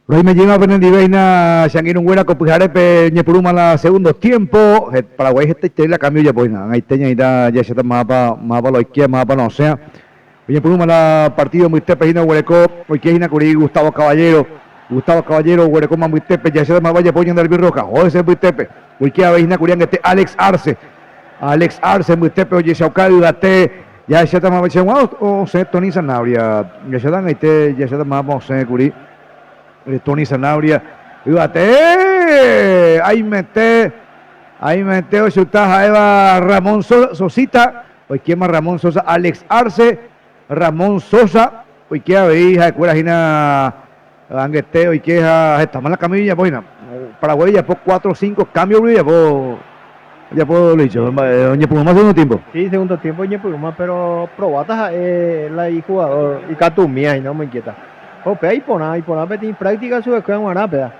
Roime jeýma penendive hína che angirũnguéra ko pyharépe ñepyrũma la segundo tiempo. Paraguái hetaiterei la cambio ojapo hína. Ag̃aite ñaĩta jahecháta mávapa mávapa la oikéva, mávapa la osẽva. Oñepyrũma la partido mbytépe hína oguereko oike hína kuri Gustavo Caballero. Gustavo Caballero oguerekóma mbytépe jahecháta mávapa ojapo ñande Albirroja. Oho hese mbytépe. Oike avei hína kuri angete Alex Arce. Alex Arce mbytépe ojechauka yvate jahecháta mávapa che hag̃ua osẽ Tony Sanabria. Jahecháta ag̃aite jahecháta mávapa osẽ kuri Tony Sanabria yvate. Aimete, aimete ochuta ha'éva Ramón Sosita. Oikéma Ramón Sosa, Alex Arce, Ramón Sosa, oike avei ha'ekuéra hína angete oike ha hetáma la cambio ojapo hína. Paraguái ojapo cuatro, cinco cambio ojapo, ojapo Luicho, mba'e oñepyrũma segundo tiempo. Sí, segundo tiempo oñepyrũma, pero probáta ha'e la ijugador ikatumíva hína omoinkéta. Upéva iporã, iporã peteĩ práctica chupekuéra g̃uarã péva.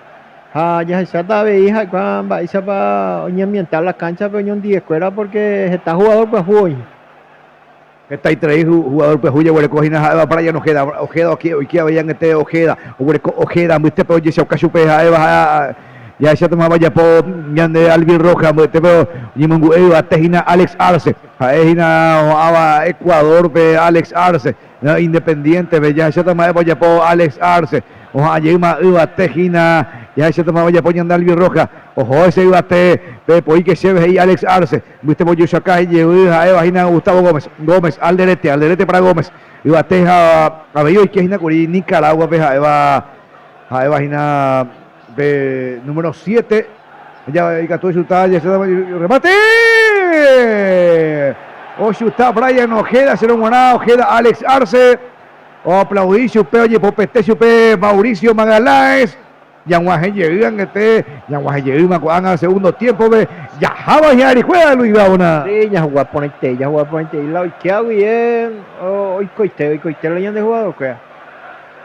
Ha jahecháta avei ha'ekuéra mba'éichapa oñeambienta la kánchape oñondive-kuéra pórke heta hugadór pyahu oĩ. Hetaiterei hugadór pyahu jaguereko hína ha'éva Brian Ojeda, Ojeda oike avei angete Ojeda, oguereko Ojeda mbytépe ojechauka chupe ha'éva ha jahechátamava ojapo ñande Alvin Rojas mbytépe oñemongu'e yvate hína Alex Arce, ha'e hína oha'ãva Ecuador-pe Alex Arce. Independiente-pe, jahecháta mba'épa ojapo Alex Arce, oha'ã jeýma yvate hína, jahecháta mba'épa ojapo ñande Albirroja, oho hese yvate, pe poíke chéve he'i Alex Arce, mbytépe ojochaka jey ha'éva hína Gustavo Gómez, Gómez, Alderete, Alderete para Gómez, yvate ha avei oike hína kuri Nicaragua-pe ha'éva, ha'éva hína pe número siete, ikatu ochuta jahecháta remate! Ochuta Brian Ojeda, chéro g̃uarã Ojeda Alex Arce, oaplaudi chupe, ojepopete chupe Mauricio Magalhães, ñag̃uahẽ jey angete, ñag̃uahẽ jeýma ko'ág̃a segundo tiempo-pe, jaháva hi'arikuéra Luis Gaona. Sí, jahuga porãitei, jahuga porãitei la oikéva guive oikoite, oikoite la ñande jugador-kuéra.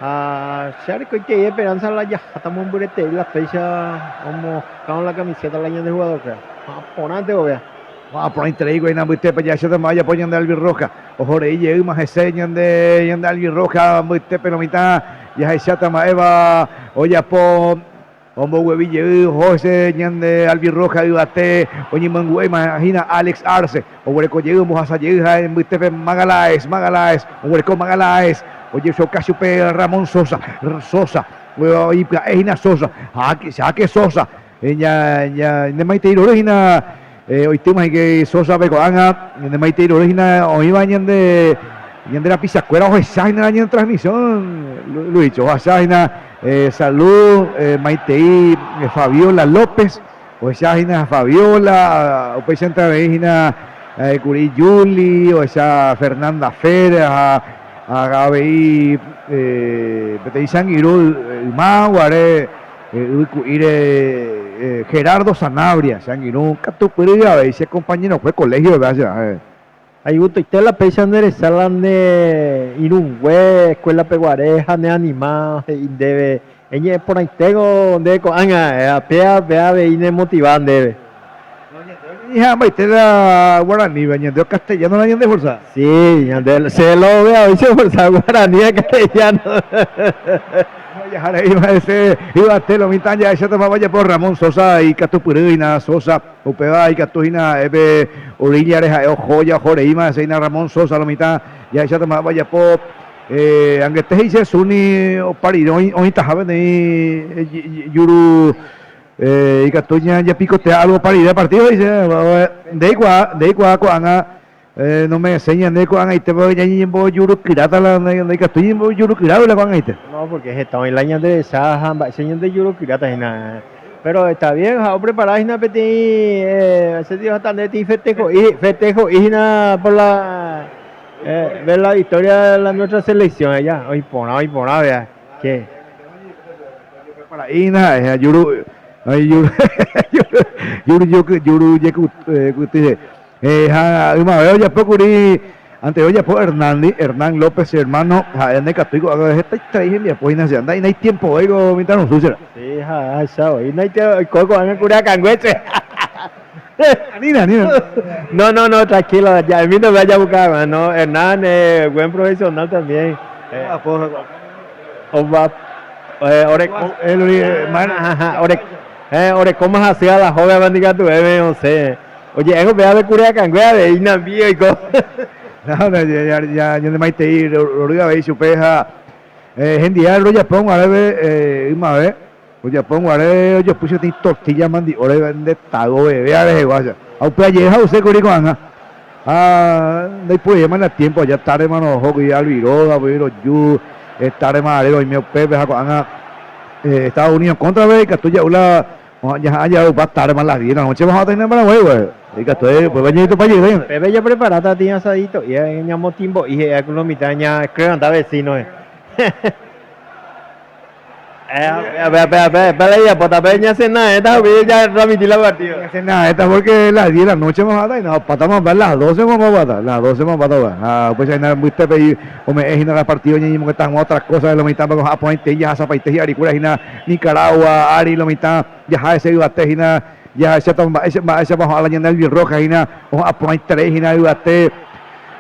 Ha che arekoitei esperanza la jaháta mombyretei la péicha omokãvo la camiseta la ñande jugador-kuéra. Ha porãnte vove. Ha porãiterei guéina mbytépe jahecháta mba'e ojapo ñande Albirroja. Oho rei jeýma hese ñande ñande Albirroja mbytépe lo mitã jahecháta mba'éva ojapo Omboguevi jey oho hese ñande albirroja yvate oñemongu'éma hína Alex Arce, oguereko jey ombohasa jey ha mbytépe Magalhaes, Magalhaes, oguereko Magalhaes, ojechoka chupe Ramón Sosa, Sosa, ipya'e hína Sosa, háke Sosa, ña nemaitei rory hína oitýma híke Sosa-pe ko'ág̃a, nemaitei rory hína oĩva ñande ñande rapichakuéra ohecha hína la ñane transmisión, Luicho, ohacha hína Salud maitei Fabiola López, ohecha hína Fabiola, upéichante avei hína kuri Juli, ohecha Fernanda Fer ha avei peteĩ che angirũ yma guare yvyku'íre Gerardo Sanabria, che angirũ katupyry avei che compañerokue colegio-pe ache'ã. Aigustoite la péicha nde resa la ne irũngue escuela peguare ha ne anima he'i ndéve eñe'ẽ porãitéko nde ko'ág̃a péa péa avei ne motiva ndéve. Ñañeha'ãmbaite la guaraníva, ñande castellano la ñande esforza. Sí, ñande che lo veo avei che esforza guaraní ha castellano. Jahareíma hese yvate lo mitã jahecháta ojapo Ramón Sosa ikatupyry hína Sosa. Upéva ikatu hína ha'e pe oríllare ha'e oho ja oho reíma hese hína Ramón Sosa lo mitã jahecháta mba'épa ojapo angete he'i che Suni opa rire oĩtaha peteĩ juru ikatu japikotea algo opa rire partido he'i che ndeikuaa ndeikuaa ko'ág̃a nome'ẽséi ñande ko'ag̃aite porque ñañembojurukyráta la ndaikatúi ñañembojurukyrágui la ko'ag̃aite. No, porque heta oĩ la ñande resa ha mba'éicha ñandejurukyráta hína. Pero está bien, ha oprepara hína peteĩ, ese tío hasta nde peteĩ festejo'i, festejo'i hína por la, ver la victoria de la nuestra selección ella, oĩ porã, oĩ porã vea, que. Ojeprepara hína ha'e, ha juru, juru, juru, juru jekuty Ha ymave ojapo kuri, anterior ojapo Hernán, Hernán López, che hermano, ha'e ndaikatúi ko'ág̃a hetaiterei hembiapo hína che, ndaitiempovéi ko mitãrusu che. Sí, ha ahecha voi, oiko ko'ág̃a kuri akãngue che. Anína, anína. No, no, no, tranquilo, ja'emi ndove ajapuka hag̃ua, no, Hernán, buen profesional también. Orekóma hasy a la jóvenes ndikatuvéme osẽ. Oje'éngo péva pe kure akãngue avei inambi oiko. Ñande maitei rory avei chupe ha hendive rojapo guareve ymave rojapo guare ojopy peteĩ tortilla mandi'o reve nde tago veve rehegua. Ha upe aje ha'use kuri ko'ág̃a. Ha ndaipoivéma la tiempo aja tárema roho kuri Alviroga, voi roju, tárema are roime upépe ha ko'ág̃a Estados Unidos cóntrape ikatu ja'u la jaha'ã ja'upa tárema las diez de la noche oho'áta hína Paraguái guare. Ikatu upépe ñaitopa jey. Upépe japreparáta tĩ asadito'i ñamotimbo'i he'i ku lo mitã ñakrevanta vecino. Ñacenaéta porque las 10 de la noche oguahãta hína, opátama mba'e las 12 oguahãta, las 12 oguahãta ha upéicha hína mbytépe ome'ẽ hína la partido ñañemongeta hag̃ua otra cosa de lo mitã mba'e porãitei jahasapaite hi'arikuéra hína Nicaragua ári lo mitã jaha hese yvate hína jahecháta mba'éichapa oha'ã la ñande albirroja hína oha'ã porãiterei hína yvate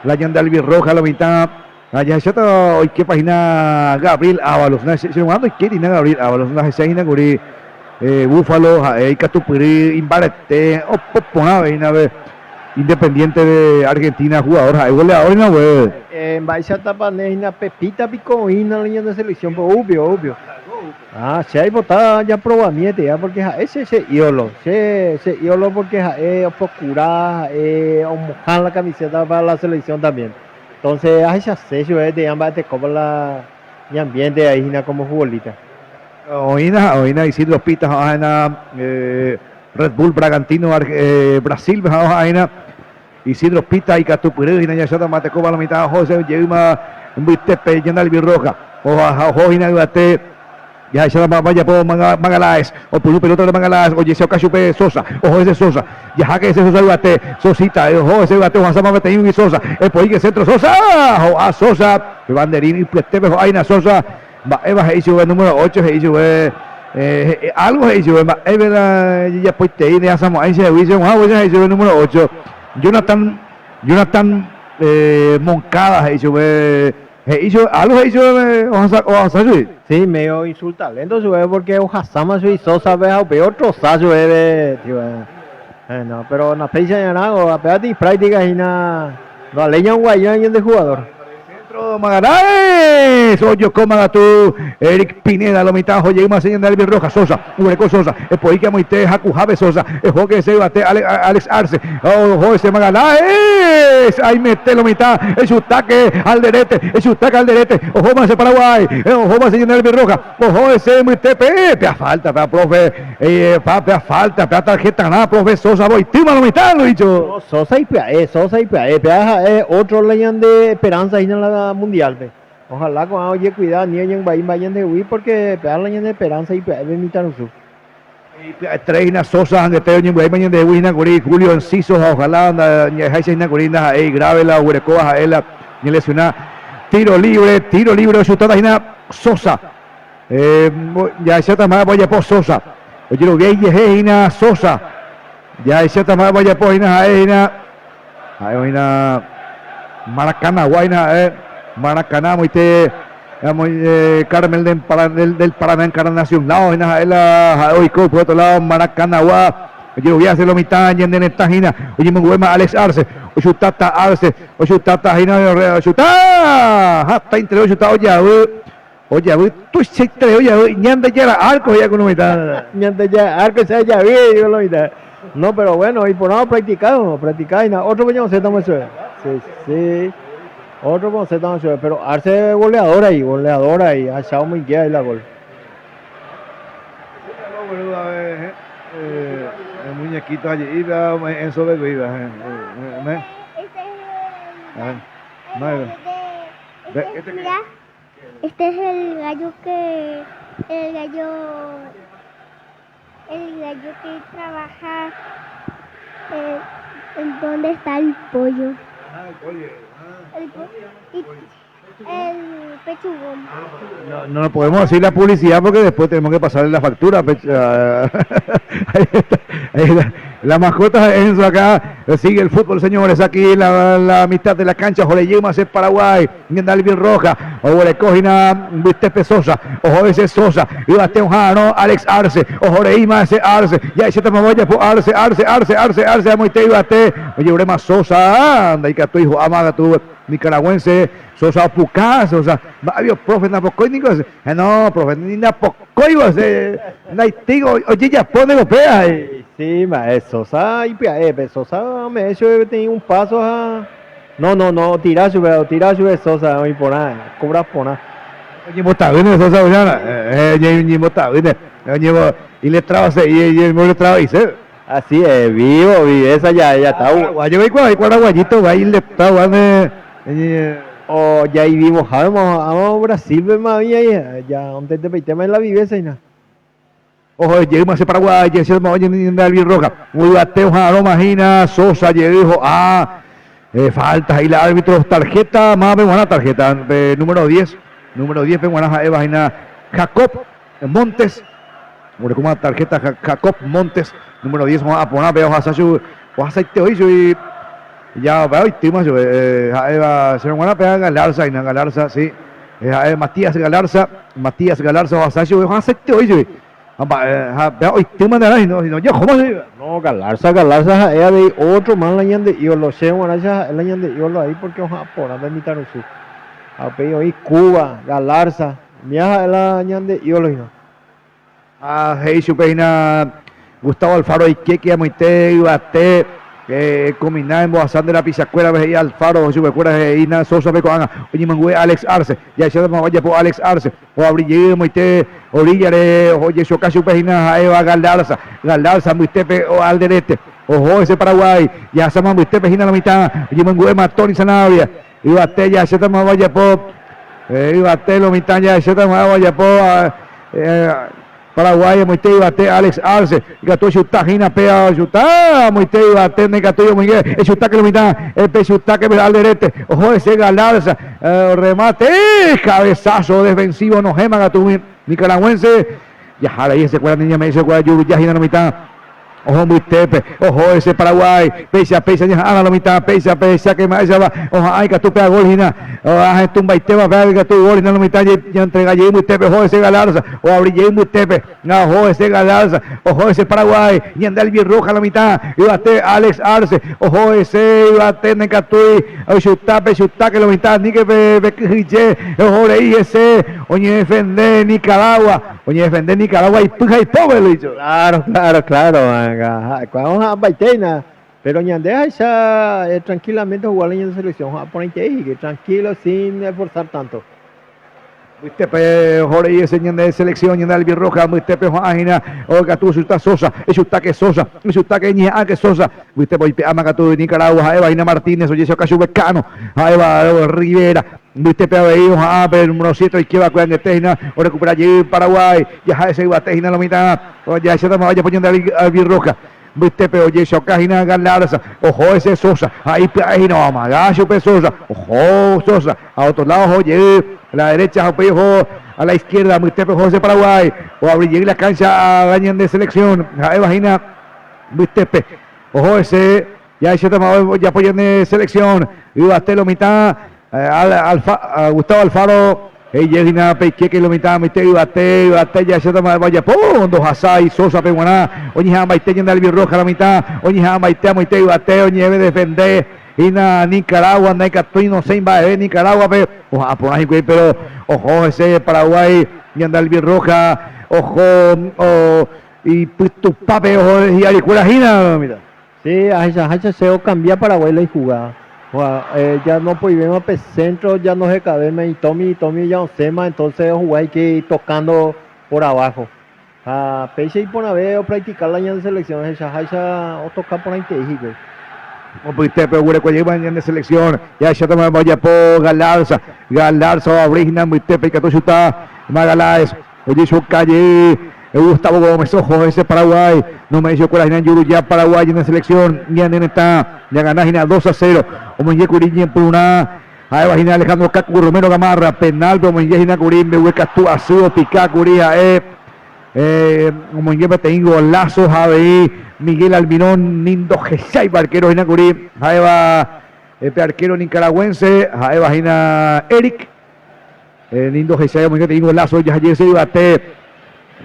la ñande albirroja lo mitã. Ha jahecháta oiképa hína Gabriel Ávalos. Che g̃uarã ndoikéiri hína Gabriel Ávalos, ndahechái hína kuri Búfalo, ha'e ikatupyry, imbarete, opo porã avei hína pe Independiente de Argentina jugador, ha'e goleador hína upe. Mba'éichatapa nde hína Pepita piko oĩ hína la ñande selección-pe oúpio, oúpio. Ah, che aipota japrovamiete porque ha'e che che ídolo, che che ídolo porque ha'e oprocura, ha'e omohã la camiseta para la selección también. Entonces ahechase chupe peteĩ mba'etekópa la ñambiente ahí hína como futbolista. Oĩna, oĩna Isidro Pita ho'a hína Red Bull Bragantino Brasil-pe ho'a hína Isidro Pita ikatupyry hína jahecháta mba'etekópa lo mitã oho jeýma mbytépe ñande albirroja oho hína yvate. Jahecháta mba'épa ojapo Magalhaes, opyrũ pelótare Magalhaes, ojechauka chupe Sosa, oho hese Sosa, jaháke hese Sosa yvate, Sosita, oho hese yvate ohasáma peteĩgui Sosa, epoíke centro Sosa, ho'a Sosa, pe banderín ypyetépe ho'áina Sosa, mba'éva he'i chupe número ocho he'i chupe, algo he'i chupe, mba'épe la jejapoitei ndehasamo'ãi chehegui che g̃uarã upéicha he'i chupe número ocho, Jonathan, Jonathan Moncada he'i chupe. He'i chupe, algo he'i chupe ohasa chugui. Sí, medio insultalento chupe porque ohasáma chugui Sosa-pe ha upéi otrosa chupe tío. No, pero napéicha ñarã, péva tĩ práctica hína, ndovaléi ñamongua'eño ñande jugador. Centro Magalhaes, ojoko katu Eric Pineda, lo mitã oho jeýma señal de Albirroja, Sosa, oguereko Sosa, epoíke amoite hakuhápe Sosa, ehóke hese yvate Alex Arce, oho hese Magalhaes, aimete lo mitã, echutáke Alderete, echutáke Alderete, ohóma hese Paraguay, ohóma hese ñande Albirroja, oho hese mbytépe, pea falta, pea profe, pea falta, pea tarjetarã, profe Sosa voitýma lo mitã, Luicho. Sosa ipya'e, Sosa ipya'e, pea ha'e otro la ñande esperanza hína la mundial-pe. Ojalá ko'ã ojekuida ani oñembyai mba'e ñandehegui porque péva la ñane esperanza ipya'eve mitãrusu. Ipya'eterei hína Sosa angete oñembyai ñandehegui hína kuri Julio Enciso ha ojalá ndajaheháicha hína kuri ndaha'éi grave la oguerekóva ha'e la ñelesiona. Tiro libre, tiro libre ochutáta hína Sosa. Jahecháta mba'épa ojapo Sosa. Ojerovia ijehe hína Sosa. Jahecháta mba'épa ojapo hína ha'e hína. Ha'e oĩna Maracanagua hína ha'e, Maracaná amoite Carmen del del Paraná Encarnación lado hína ha'e la ha'e oiko upe otro lado Maracanagua ojerovia hese lo mitã ñane retã hína oñemongu'éma Alex Arce ochutáta Arce ochutáta hína ochuta hatãiterei ochuta ojavy ojavy tuichaiterei ojavy Ñandejára arco he'i ko lo mitã. Ñandejára arco che ajavy he'i ko lo mitã. No, pero bueno, iporã opracticárõ, opractica hína, ótrope ñaosẽtama chupe. Sí, sí, ótrope osẽtama chupe, pero Arce goleador ahí, goleador ahí, ahecha omoinge ahí la gol. El muñequito allí, Enzo Beguiba. Este es el gallo que el gallo El gallo que trabaja en donde está el pollo. El pollo. Y el pechugón. No, no nos podemos decir la publicidad porque después tenemos que pasarle la factura. Ahí está, ahí está. La mascota de Enzo acá. Sigue el fútbol, señores. Aquí la, la mitad de la cancha. Joreyima hace Paraguay. Dalvin Roja. Oborecogina Vitepe Sosa. Ojo ese Sosa. Ibate Ojano. Alex Arce. Ojoreima ese Arce. Ya ese Tamaboya por Arce, Arce, Arce, Arce, Arce. Amoite Ibate. Oye, Urema Sosa. Anda y que tu hijo amaga tu nicaragüense. Sosa Pucá, Sosa. Había profe tampoco No, profe, ni tampoco Naitigo, oye, ya pone gopea. Sí, ma, Sosa y Sosa me hecho tenía un paso a No, no, no, tira su tira su Sosa hoy por nada, cobra por nada. Oye, bota Sosa, oye, oye, y le traba y el le traba y se. Así es, vivo, viveza ya, ya está. Guayo, y guaguayito, va y le traba, O ya ahí vivo, vamos, vamos a Brasil, más ya, ya, donde te tema en la viveza y nada. Ojo, llegamos a Paraguay, oye, Roja, muy bateo, Aroma, Sosa, dijo, ah, falta ahí la árbitro, tarjeta, más buena tarjeta, número 10, número 10, Eva, Jacob Montes, como tarjeta Jacob Montes, número 10, vamos a poner, veo, Hasachu, o hoy, ya, veo, y tema, Eva, se van a pegar Galarza, y Galarza, sí, Matías Galarza, Matías Galarza, Hasachu, Hasaite hoy, no, Galarza, Galarza, ella de otro man la ñande ídolo, sé, bueno, la ñande ídolo ahí porque ojalá por andar mitad su. A hoy Cuba, Galarza, mira la ñande ídolo no. Ah, hey, peina Gustavo Alfaro y Keke Amoite, Ibate, Cominá en Boazán de la Pizacuera, veía Alfaro, Subecuera, Ina Sosa, Becoana, Oye, Mangue, Alex Arce, ya se vaya por Alex Arce, o Abrille, Moite, Orillare, oye, Socacio Pejina, Eva Galarza, Galarza, Muitepe, o Alderete, ojo, ese Paraguay, ya se Muitepe, Pejina la mitad, oye, Mangue, Matoni Sanabria, Ibate, ya se vaya por, Ibate, lo mitad, ya se vaya por, Paraguay, Moisés Ibate, Alex Arce, Gato Chutajina, Pea, Chutá, Moisés Ibate, Negato, Miguel, el Chutá que lo mitad, el Chutá que Alderete, ojo ese Galarza, remate, cabezazo defensivo, no gema, Gato, nicaragüense, ya ahí se cuela niña, me dice, cuela, ya la mitad. Ojo muy tepe, ojo ese Paraguay, pesa, pesa, ya a la mitad, pesa, pesa, que más va, ojo, ay, que tú pega gol, gina, ojo, tumba y te va, que tú gol, gina, la mitad, ya entrega, muy tepe, ojo ese Galarza, o abrille muy tepe, ojo ese Galarza, ojo ese Paraguay, y anda el roja a la mitad, y bate Alex Arce, ojo ese, y bate Necatuy, chutape, chutaque, la mitad, ni que pe, ojo le ese, oye, defender Nicaragua, oye, defender Nicaragua, y puja y pobre, lo dicho. Claro, claro, claro, vamos a Baitena, pero ñande ya tranquilamente jugar en la selección japonesa que tranquilo sin esforzar tanto. Muistepe, Jorge ese de selección, ñande Albirroja, Muistepe, Joajina, Oiga, tú, está Sosa, está que Sosa, está que ña que Sosa, Muistepe, Amaga, tú, Nicaragua, Eva, Ina Martínez, oye, Cacho Becano, Eva Rivera, Muistepe, Aveío, a número 7, izquierda, cuidan de Tejina, o recupera allí Paraguay, ya ese iba Tejina la mitad, ya se vaya poniendo Albirroja. Viste, oye, Socajina Galarza, ojo ese Sosa, ahí, ahí no, Amagacho Sosa, ojo Sosa, a otro lado, oye, a la derecha, ojo, a la izquierda, Mustepe José Paraguay, o abrir la cancha a Gañan de selección, a Evagina, Mustepe, ojo ese, ya se ya apoyan de selección, y lo mitad, Alfa, Gustavo Alfaro, Ey, Peique, que lo mitad, Mite, Ibate, Ibate, ya se toma, vaya, pum, dos Asai, Sosa, Peguaná, Oye, Maite, Yenda, Roja, la mitad, Oye, Maite, Maite, Ibate, Oye, defender, Ina, Nicaragua, Naicatuino, Seimba, Nicaragua, pe, ojo, por ahí, pero, ojo, ese Paraguay, Yenda, Roja, ojo, o, y pues tu pape, ojo, y Aricuera, mira. Sí, a se cambia Paraguay la jugada. Ya no podemos a centro, ya no se cabe, y Tommy, Tommy ya no se entonces jugar hay que ir tocando por abajo. A Peixe y por o practicar la de selección, esa o tocar por ahí te dije. Pero de selección, ya ya toma vaya por Galarza, Galarza, Abrigna, Muitepe, Catochuta, Magaláes, oye su calle, Gustavo Gómez, ojo, ese Paraguay, no me dice cuál es ya Paraguay en la selección, ya está, ya gana 2-0, Omoñe Curiñe por una, ahí va Alejandro Cacu, Romero Gamarra, penal, Omoñe Curimbe, Hueca tú, Azúo, Picá, Curía, Omoinge peteĩ golazo ha avei Miguel Almirón ni ndohecháiva arquero hína kuri ha'éva pe arquero nicaragüense ha'éva hína Eric ni ndohecháiva omoinge peteĩ golazo jahajeyse yvate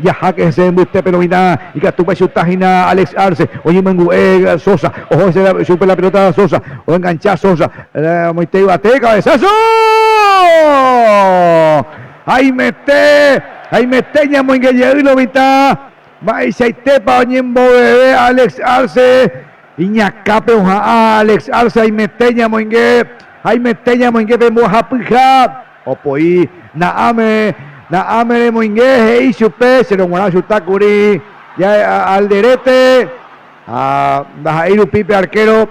jaháke hese mbytépe lo mitã ikatúpa ichuta hína Alex Arce oñemongu'e Sosa oho hese chupe la pelota Sosa oengancha Sosa omoite yvate cabezazo Haimete, haimete ñamoinge jey lo mitã, mba'eichaitépa oñemboveve Alex Arce, iñakápe oha'ã Alex Arce haimete ñamoinge, haimete ñamoinge pe mbohapyha, opoi Na'áme, Na'áme remoinge he'i chupe, che rog̃uarã ochuta kuri Alderete, ha ndaha'éi rupi pe arquero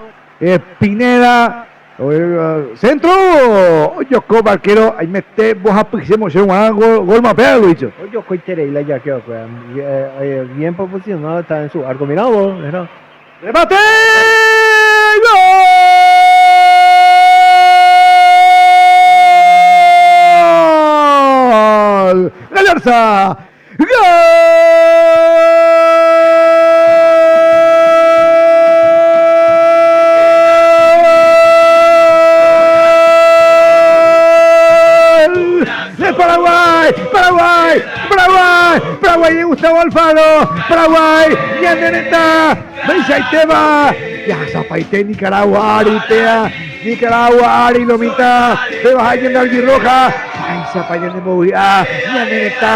Pineda. Centro ojoko arquero aimete mbohapy che g̃uarã gol mapéva Luicho. Ojokoiterei la jarquero kuéra bien posicionado está en su arco mirá vos mirá. Remate! ¡Gol! ¡Galarza! ¡Gol! ¡De Paraguay! ¡Paraguay! ¡Paraguay! ¡Paraguay de Gustavo Alfaro! ¡Paraguay! ¡Ñanderetã! ¡Veichaiteva! ¡Yajasapaite Nicaragua ári péa! Nicaragua ári lo mitã! ¡Péva ha'e ñande albirroja! Mba'éichapa ñanembovy'a ñane retã,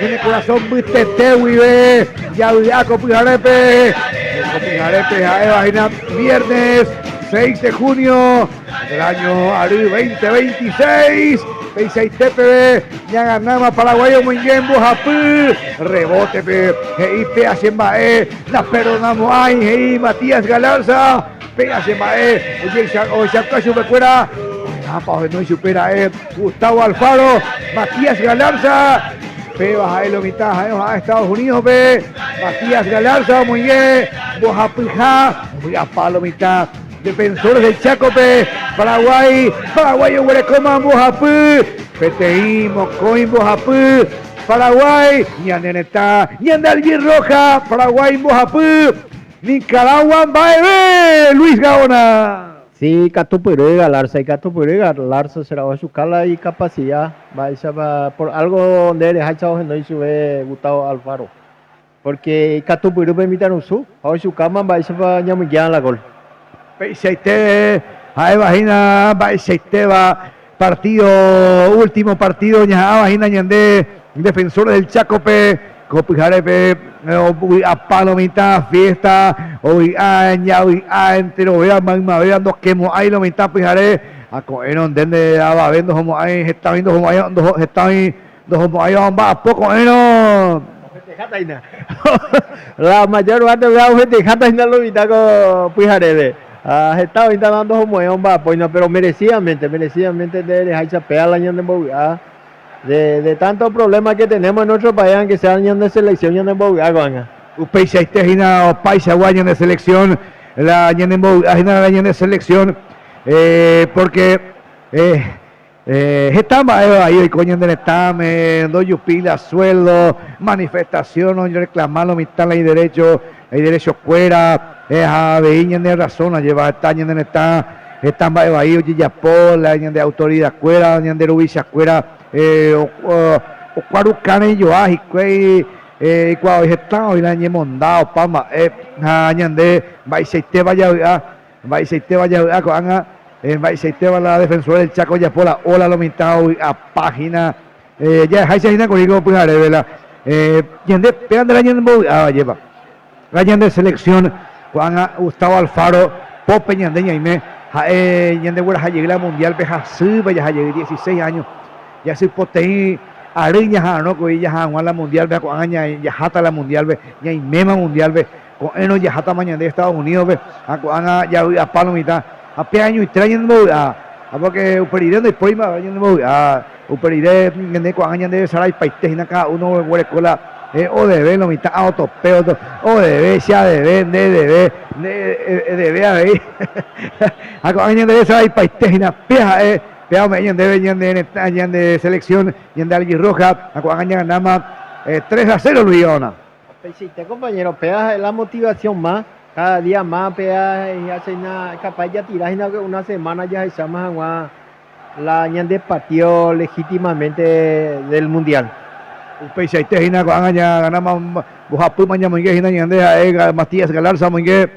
ñane korasõ mbytete guive javy'a ko pyharépe? Ko pyharépe ha'éva hína viernes 6 de junio del año ary 2026. Peichaite peve ñaganáma Paraguái omoinge mbohapy revótepe, he'i péa che mba'e, naperdonamo'ãi, he'i Matías Galarza. Péa che mba'e ohechauka chupekuéra oĩhápa ohenói chupe ra'e Gustavo Alfaro, Matías Galarza, péva ha'e lo mitã ha'e oha'ã Estados Unidos-pe, Matías Galarza omoinge mbohapyha, ovy'apa lo mitã Defensores del Chaco-pe, Paraguay, Paraguay oguerekóma mbohapy, peteĩ, mokõi mbohapy, Paraguay, ñane retã, ñande albirroja, Paraguay mbohapy, Nicaragua mba'eve, Luis Gaona. Sí, ikatupyry Galarza, ikatupyry Galarza será ohechuka la icapacidad, mba'éichapa por algo nde ereháicha ohenói chupe Gustavo Alfaro, porque ikatupyry pe mitãrusu ha ohechukáma mba'éichapa ñamoinge la gol. Peichaite ha'éva hína mba'eichaitéva partido, último partido ñaha'ãva hína ñande Defensores del Chaco-pe, ko pyharépe ovy'apa lo mitã fiesta, ovy'a ñavy'a enterovéva maymavéva ndokemo'ãi lo mitã pyhare, ha ko'ẽrõ nde nde avave ndohomo'ãi heta oĩ ndohomo'ãi heta oĩ ndohomo'ãiva omba'apo ko'ẽrõ. Ofesteháta hína. La mayor parte upéva ofesteháta hína lo mitã ko pyharépe. Ha heta oĩtava ndohomo'ãi omba'apo hína, pero merecidamente, merecidamente nde reháicha péva la ñanembovy'a. De, de tanto problema que tenemos en nuestro país, aunque sea ñande selección ñanembovy'a ko'ág̃a. Upeichaite hína opaichagua ñane selección, la ñanembovy'a hína la ñane selección, porque heta mba'e vai oiko ñane retãme, ndojupi la sueldo, manifestación oñereclama lo mitã la iderecho, iderechokuéra, ha avei ñane razón ajépa heta ñane retã heta mba'e vai ojejapo la ñande autoridad-kuéra, ñande ruvichakuéra okuarukarẽijoa hikuái ikuaave heta oĩ la ñemonda opa mba'e ha ñande mba'eichaitépa javy'a, mba'eichaitépa javy'a ko'ág̃a, mba'eichaitépa la Defensores del Chaco ojapo la ola lo mitã ovy'apa hína, jaheháicha hína kuri ko pyhareve la ñande péva nde la ñanembovy'áva ajépa. La ñande selección ko'ág̃a Gustavo Alfaro pópe ñande ñaime, ha'e ñandegueraha jey la mundial-pe hasýpe jaha jey 16 año, jasy poteĩ ary ñaha'arõ kuri jaha hag̃ua la mundial-pe ha ko'ág̃a jaháta la mundial-pe, ñaiméma mundial-pe, ko'ẽrõ jahátama ñande Estados Unidos-pe ha ko'ág̃a javy'apa lo mitã ha pe añoite ñanembovy'a, ha porque upe rire ndaipóri mba'eve ñanembovy'a, upe rire ñande ko'ág̃a ñandesaraipaite hína cada uno oguereko la Odeve lo mitã otope, odeve, che adeve, nde edeve, nde edeve avei. Ha ko'ág̃a ñandéve saraipaite hína, péa ha'e, péa ome'ẽ ñandéve ñane retã, ñane selección, ñande albirroja, ha ko'ág̃a ñaganáma. 3-0 Luis Gaona. Peichaite compañero, péva ha'e la motivación ma, cada día ma péva he'iha capaz jatira hína una semana jahecháma hag̃ua la ñande partido legítimamente del mundial. Upeichaite hína ko'ág̃a ñaganáma mbohapýma ñamoinge hína ñande ha'e Matías Galarza omoinge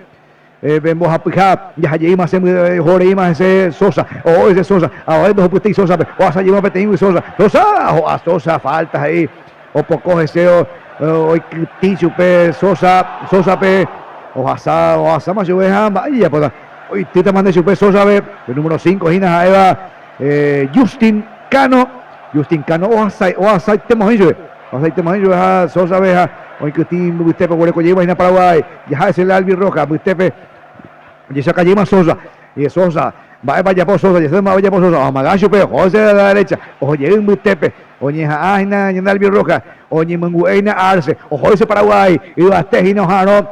pe mbohapyha jaha jeýma che oho reíma hese Sosa, oho hese Sosa, avave ndohupytýi Sósape, ohasa jeýma peteĩgui Sosa, Sosa ho'a Sosa, falta he'i, opoko hese oikytĩ chupe Sosa, Sósape, ohasa, ohasáma chupe ha mba'e jajapóta, oitýtama nde chupe Sósape, pe número cinco hína ha'éva Justin Cano, Justin Cano ohasa, ohasaitéma chupe, ohasaitéma chupe ha Sósape ha oikytĩ mbytépe oguereko jeýma hína Paraguái, jaha hese la albirroja mbytépe ojechauka jeýma Sosa, y Sosa, mba'épa ajapo Sosa, jase mba'épa ajapo Sosa, ohamaga chupe, oho hese a la derecha, oho jey mbytépe, oñeha'ã hína ñande albirroja, oñemongu'e hína Arce, oho hese Paraguái, yvate hína oha'arõ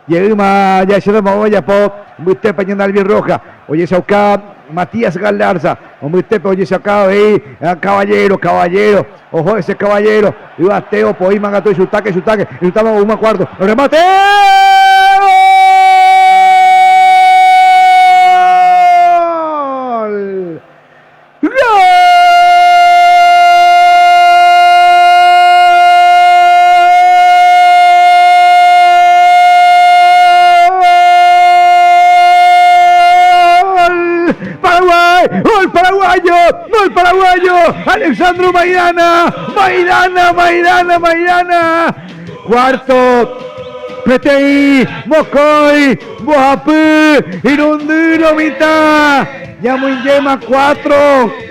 Jeýma jahecháta mba'épa ojapo mbytépe ñande albirroja, ojechauka Matías Galarza, ombytépe ojechauka avei Caballero, Caballero, oho hese Caballero, yvate opoíma katu ichutáke, ichutáke, ichutáma oúma cuarto, remate! ¡Gol! ¡Gol! ¡Paraguay! ¡Gol paraguayo! ¡Gol paraguayo! Alexandro Maidana! ¡Maidana, Maidana, Maidana! Cuarto, peteĩ, mokõi, mbohapy, irundy lo mitã. Ñamoingéma cuatro,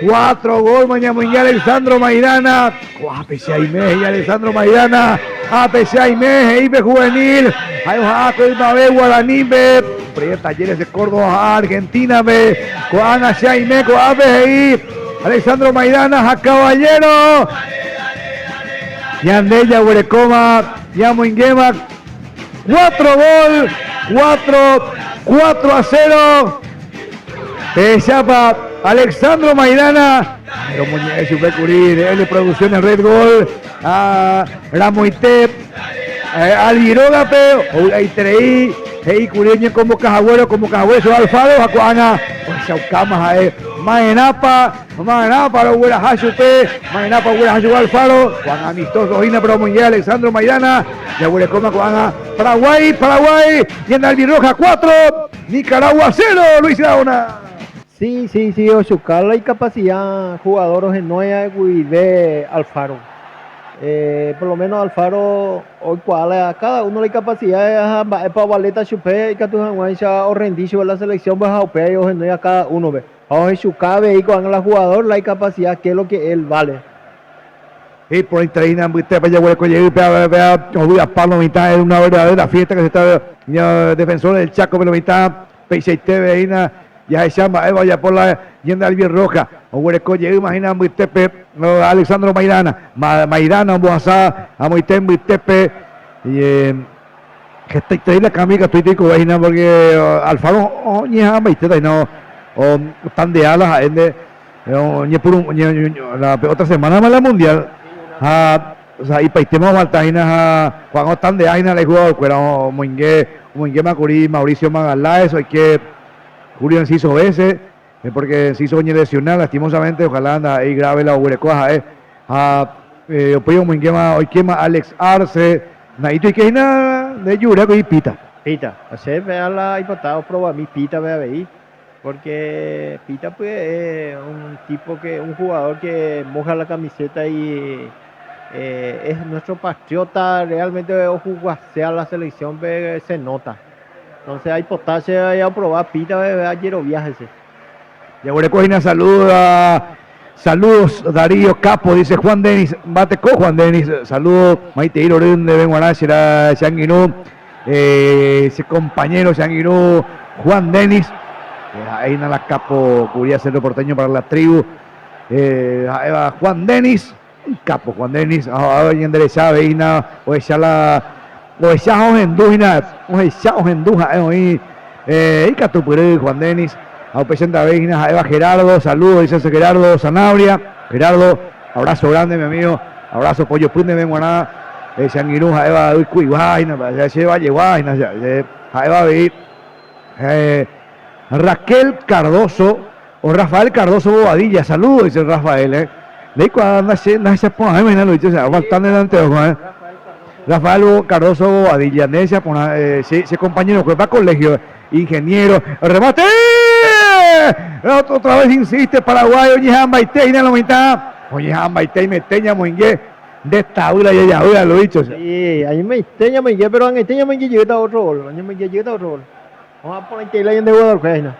cuatro gol ñamoinge Alexandro Maidana. Ko'ápe che aime, he'i Alexandro Maidana. Ápe che aime, he'i pe juvenil. Ha'e oha'ã ko ymave Guaranípe. Proyecto Talleres de Córdoba, Argentina-pe. Ko'ág̃a che aime ko'ápe, he'i Alexandro Maidana ha Caballero. Ñande jaguerekóma, ñamoingéma cuatro gol, cuatro, 4-0. Pehechápa Alexandro Maidana, romoñe'ẽ chupe kuri de L Producciones Red Gol, a ramoite Alvirógape, ovy'aiterei, he'i kuri oñekonvoka haguére, okonvoka haguére chupe Alfaro ha ko'ág̃a ohechaukáma ha'e ma'erãpa, ma'erãpa rogueraha chupe, ma'erãpa ogueraha chupe Alfaro, ko'ág̃a amistoso hína pero omoinge Alexandro Maidana, jaguerekóma ko'ág̃a Paraguái, Paraguái, ñande Albirroja 4. Nicaragua 0, Luis Gaona. Sí, sí, sí, ochuka la icapacidad jugador ohenóiva guive Alfaro. Por lo menos Alfaro oikuaa la cada uno la icapacidad ha mba'épa ovaléta chupe ikatu hag̃uáicha orrendi chupe la selección-pe ha upéva ohenóiva cada uno-pe. Ha ohechuka avei ko'ág̃a la jugador la icapacidad qué es lo que él vale. Iporãiterei hína mbytépe jaguereko jey péva ovy'apa lo mitã, es una verdadera fiesta que se está defensor del Chaco pe lo mitã peichaiteve hína jahecha mba'éva ojapo la ñande albirroja oguereko jeýma hína mbytépe Alexandro Maidana, Maidana ombohasa amoite mbytépe hetaiterei la cambio ikatu oikove hína porque Alfaro oñeha'ãmbaitéta hína otandea la ha'énte. Oñepyrũ la pe otra semana-ma la mundial ha sa'ipaitéma ofalta hína ha ko'ág̃a otandea hína la ijugadorkuéra omoinge omoingéma kuri Mauricio Magalhaes oike Julio Enciso vése porque Enciso oñelesiona lastimosamente ojalá ndaha'éi grave la oguerekóva ha'e ha upéi omoingéma oikéma Alex Arce na'íto oike hína nde jure kuri Pita. Pita, che péva la aipota oprobami Pita-pe avei. Porque Pita pues es un tipo que, un jugador que moja la camiseta y es nuestro patriota, realmente ojuguase a la selección pe se nota. Entonces aipota che aproba Pita pe ajerovia hese. Jaguereko hína saluda, saludos Darío Capo, dice Juan Denis, mbateko Juan Denis, saludo maitei rory ndéve g̃uarã che ra che angirũ. Che compañero, che angirũ Juan Denis, ha'e hína la capo kuri Cerro Porteño para la tribu, ha'éva Juan Denis, capo Juan Denis, ha ñanderecha avei hína ohecha la, ohecha ha ohendu hína, ohecha ohendu ha'e oĩ ikatupyry Juan Denis, ha upéichante avei hína ha'éva Gerardo, saludos, dice ese Gerardo Sanabria, Gerardo, abrazo grande mi amigo, abrazo pollo py ndéve g̃uarã. Che angirũ ha'éva ykuigua hína, che vallegua hína, che ha'éva avei Raquel Cardozo o Rafael Cardozo Bobadilla, saludo, dice Rafael, eh. Ndeikuaa ndahechaporãvéima hína lo dicho, o falta ne anteojo, eh. Rafael Cardozo Bobadilla, ndehechaporã, che, che compañero kuépa colegio, ingeniero, remate! Otra vez insiste Paraguay oñeha'ãmbaite hína lo mitã, oñeha'ãmbaite imete ñamoinge. Nde tavýra jajavýra lo dicho. Sí, añemoite ñamoinge, pero ag̃aite ñamoinge jeýta otro gol, añemoinge jeýta otro gol. Oha'ã porãiterei la ñande jugador-kuéra hína.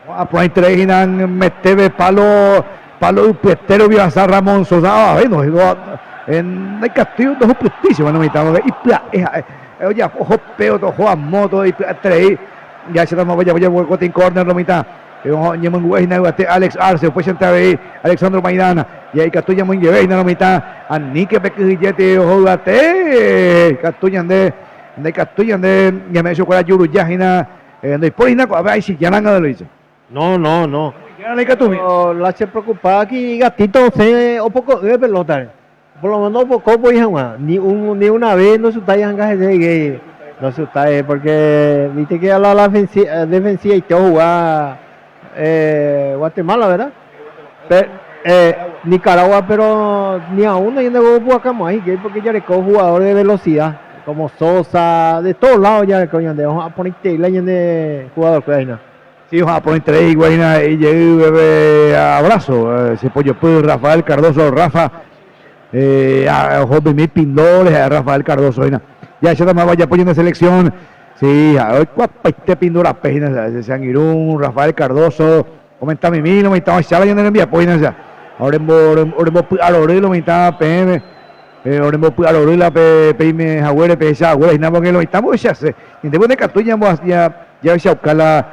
Oha'ã porãiterei hína metéve palo, palo ypyete rupi ohasa Ramón Sosa avave no, ndaikatúi ndohupytýi chupe nomitã porque ipya'e ha'e, ojapo oho péoto, oho amóto, ipya'eterei, jahecháta ojapo jave peteĩ corner lo mitã. Oñemongu'e hína yvate Alex Arce, upéichante avei Alexandro Maidana. Ja ikatu ñamoingeve hína lo mitã, aníke pe kyhyjéti oho yvate, ikatu ñande, ndaikatúi ñande ñame'ẽ chupekuéra juruja hína, ndoipóri hína ko'ápe aichijáranga de lo dicho. No, no, no. La che preocupa aquí gatito osẽ opoko'ỹve pelótare. Por lo menos opoko opoi hag̃ua, ni un, ni una vez ndochutái hanga hese gay, ndochutái porque viste que a la, la defensivaite ohuga Guatemala, verdad? Pe, Nicaragua, pero ni aún ñande opu'akamo'ãi hikuái porque jareko jugador de velocidad, como Sosa, de todos lados jareko ñande, oha'ã porãiterei la ñande jugador kuéra hína. Sí, oha'ã porãiterei hikuái hína he'i jey bebe abrazo, che pojopy Rafael Cardozo, Rafa, oho mimi Pindó rehe Rafael Cardozo hína. Jahecháta máva ojapo ñande selección. Sí, ha'e oikuaapaite Pindó rape hína, che angirũ Rafael Cardozo, omenta mimi lo mitã ohecháva ñane rembiapo hína, ha orembopy'arory lo mitã peẽme, orembopy'arory la peime haguére pehecha haguére hína, porque lo mitã mbohechase. Ñande ndaikatúi jahechauka la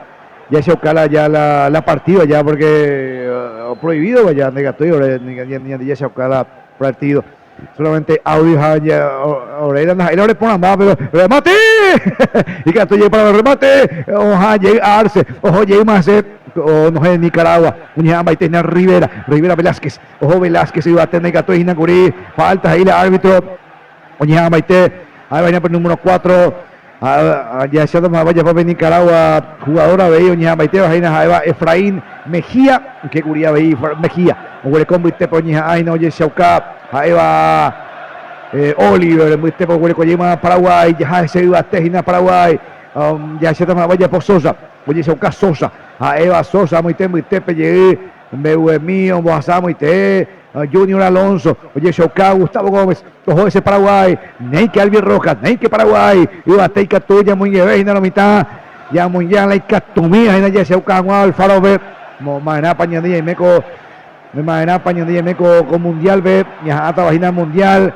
jahechauka la ya la la partido ya porque prohibido ya ndaikatúi ore ñande jahechauka la partido. Solamente audio ha ore ndaha'éi la ore porãmba pero remate! Ikatu jey para el remate oha jey Arce, oho jeýma hese onohẽ Nicaragua, oñeha'ãmbaite hína Rivera, Rivera Velázquez, oho Velázquez yvate ndaikatúi hína kuri, falta he'i la árbitro. Oñeha'ãmbaite ha'éva hína pe número cuatro, ha jahecháta ojapo pe Nicaragua jugador avei oñeha'ãmbaitéva hína ha'éva Efraín Mejía, oike kuri avei Mejía, oguereko mbytépe oñeha'ã hína ojechauka ha'éva Oliver, mbytépe oguereko jeýma Paraguái, jaha hese yvate hína Paraguái, jahecháta ojapo Sosa, ojechauka Sosa, ha'éva Sosa amoite mbytépe jey. Mbeguemi ombohasa amoite Junior Alonso, ojechauka Gustavo Gómez, oho hese Paraguay, néike Albi Rojas, néike Paraguay, yvate ikatu ñamoingeve hína lo mitã, ñamoinge la ikatumíva hína jahechauka hag̃ua Alfaro-pe, ma'erãpa ñande ñaime ko, ma'erãpa ñande ñaime ko ko mundial-pe, ñaha'ãtava hína mundial,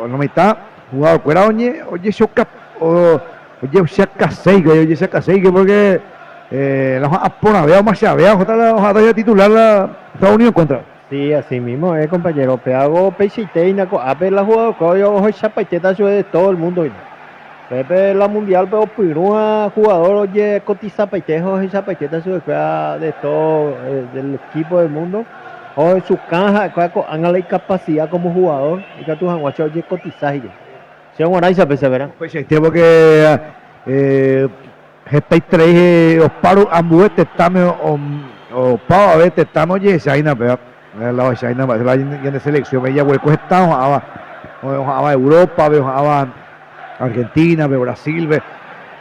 lo mitã jugador-kuéra oñe ojechauka Ojechakaséike, ojechakaséike porque la oha'ã porãvéva, omachavéva ohóta la oha'ãta hína titular la Estados Unidos contra. Sí, así mismo es, compañero. Péago peichaite hína ko'ápe la jugador-kuéra ohechapaitéta chupe de todo el mundo hína. Pépe la mundial-pe opyrũva jugador ojekotisapaite ha ohechapaitéta chupekuéra de todo del equipo del mundo. Ohechukã ha'ekuéra ko'ág̃a la icapacidad como jugador ikatu hag̃uáicha ojekotisa hikuái. Che g̃uarãicha péicha vera. Upeichaite porque hetaiterei opáru ambue tetãme opavave tetãme ojehecha hína péva, la ohecha hína mba'éicha la ñande selección-pe ijaguereko heta oha'ãva, oha'ãva Europa-pe, oha'ãva Argentina-pe, Brasil-pe,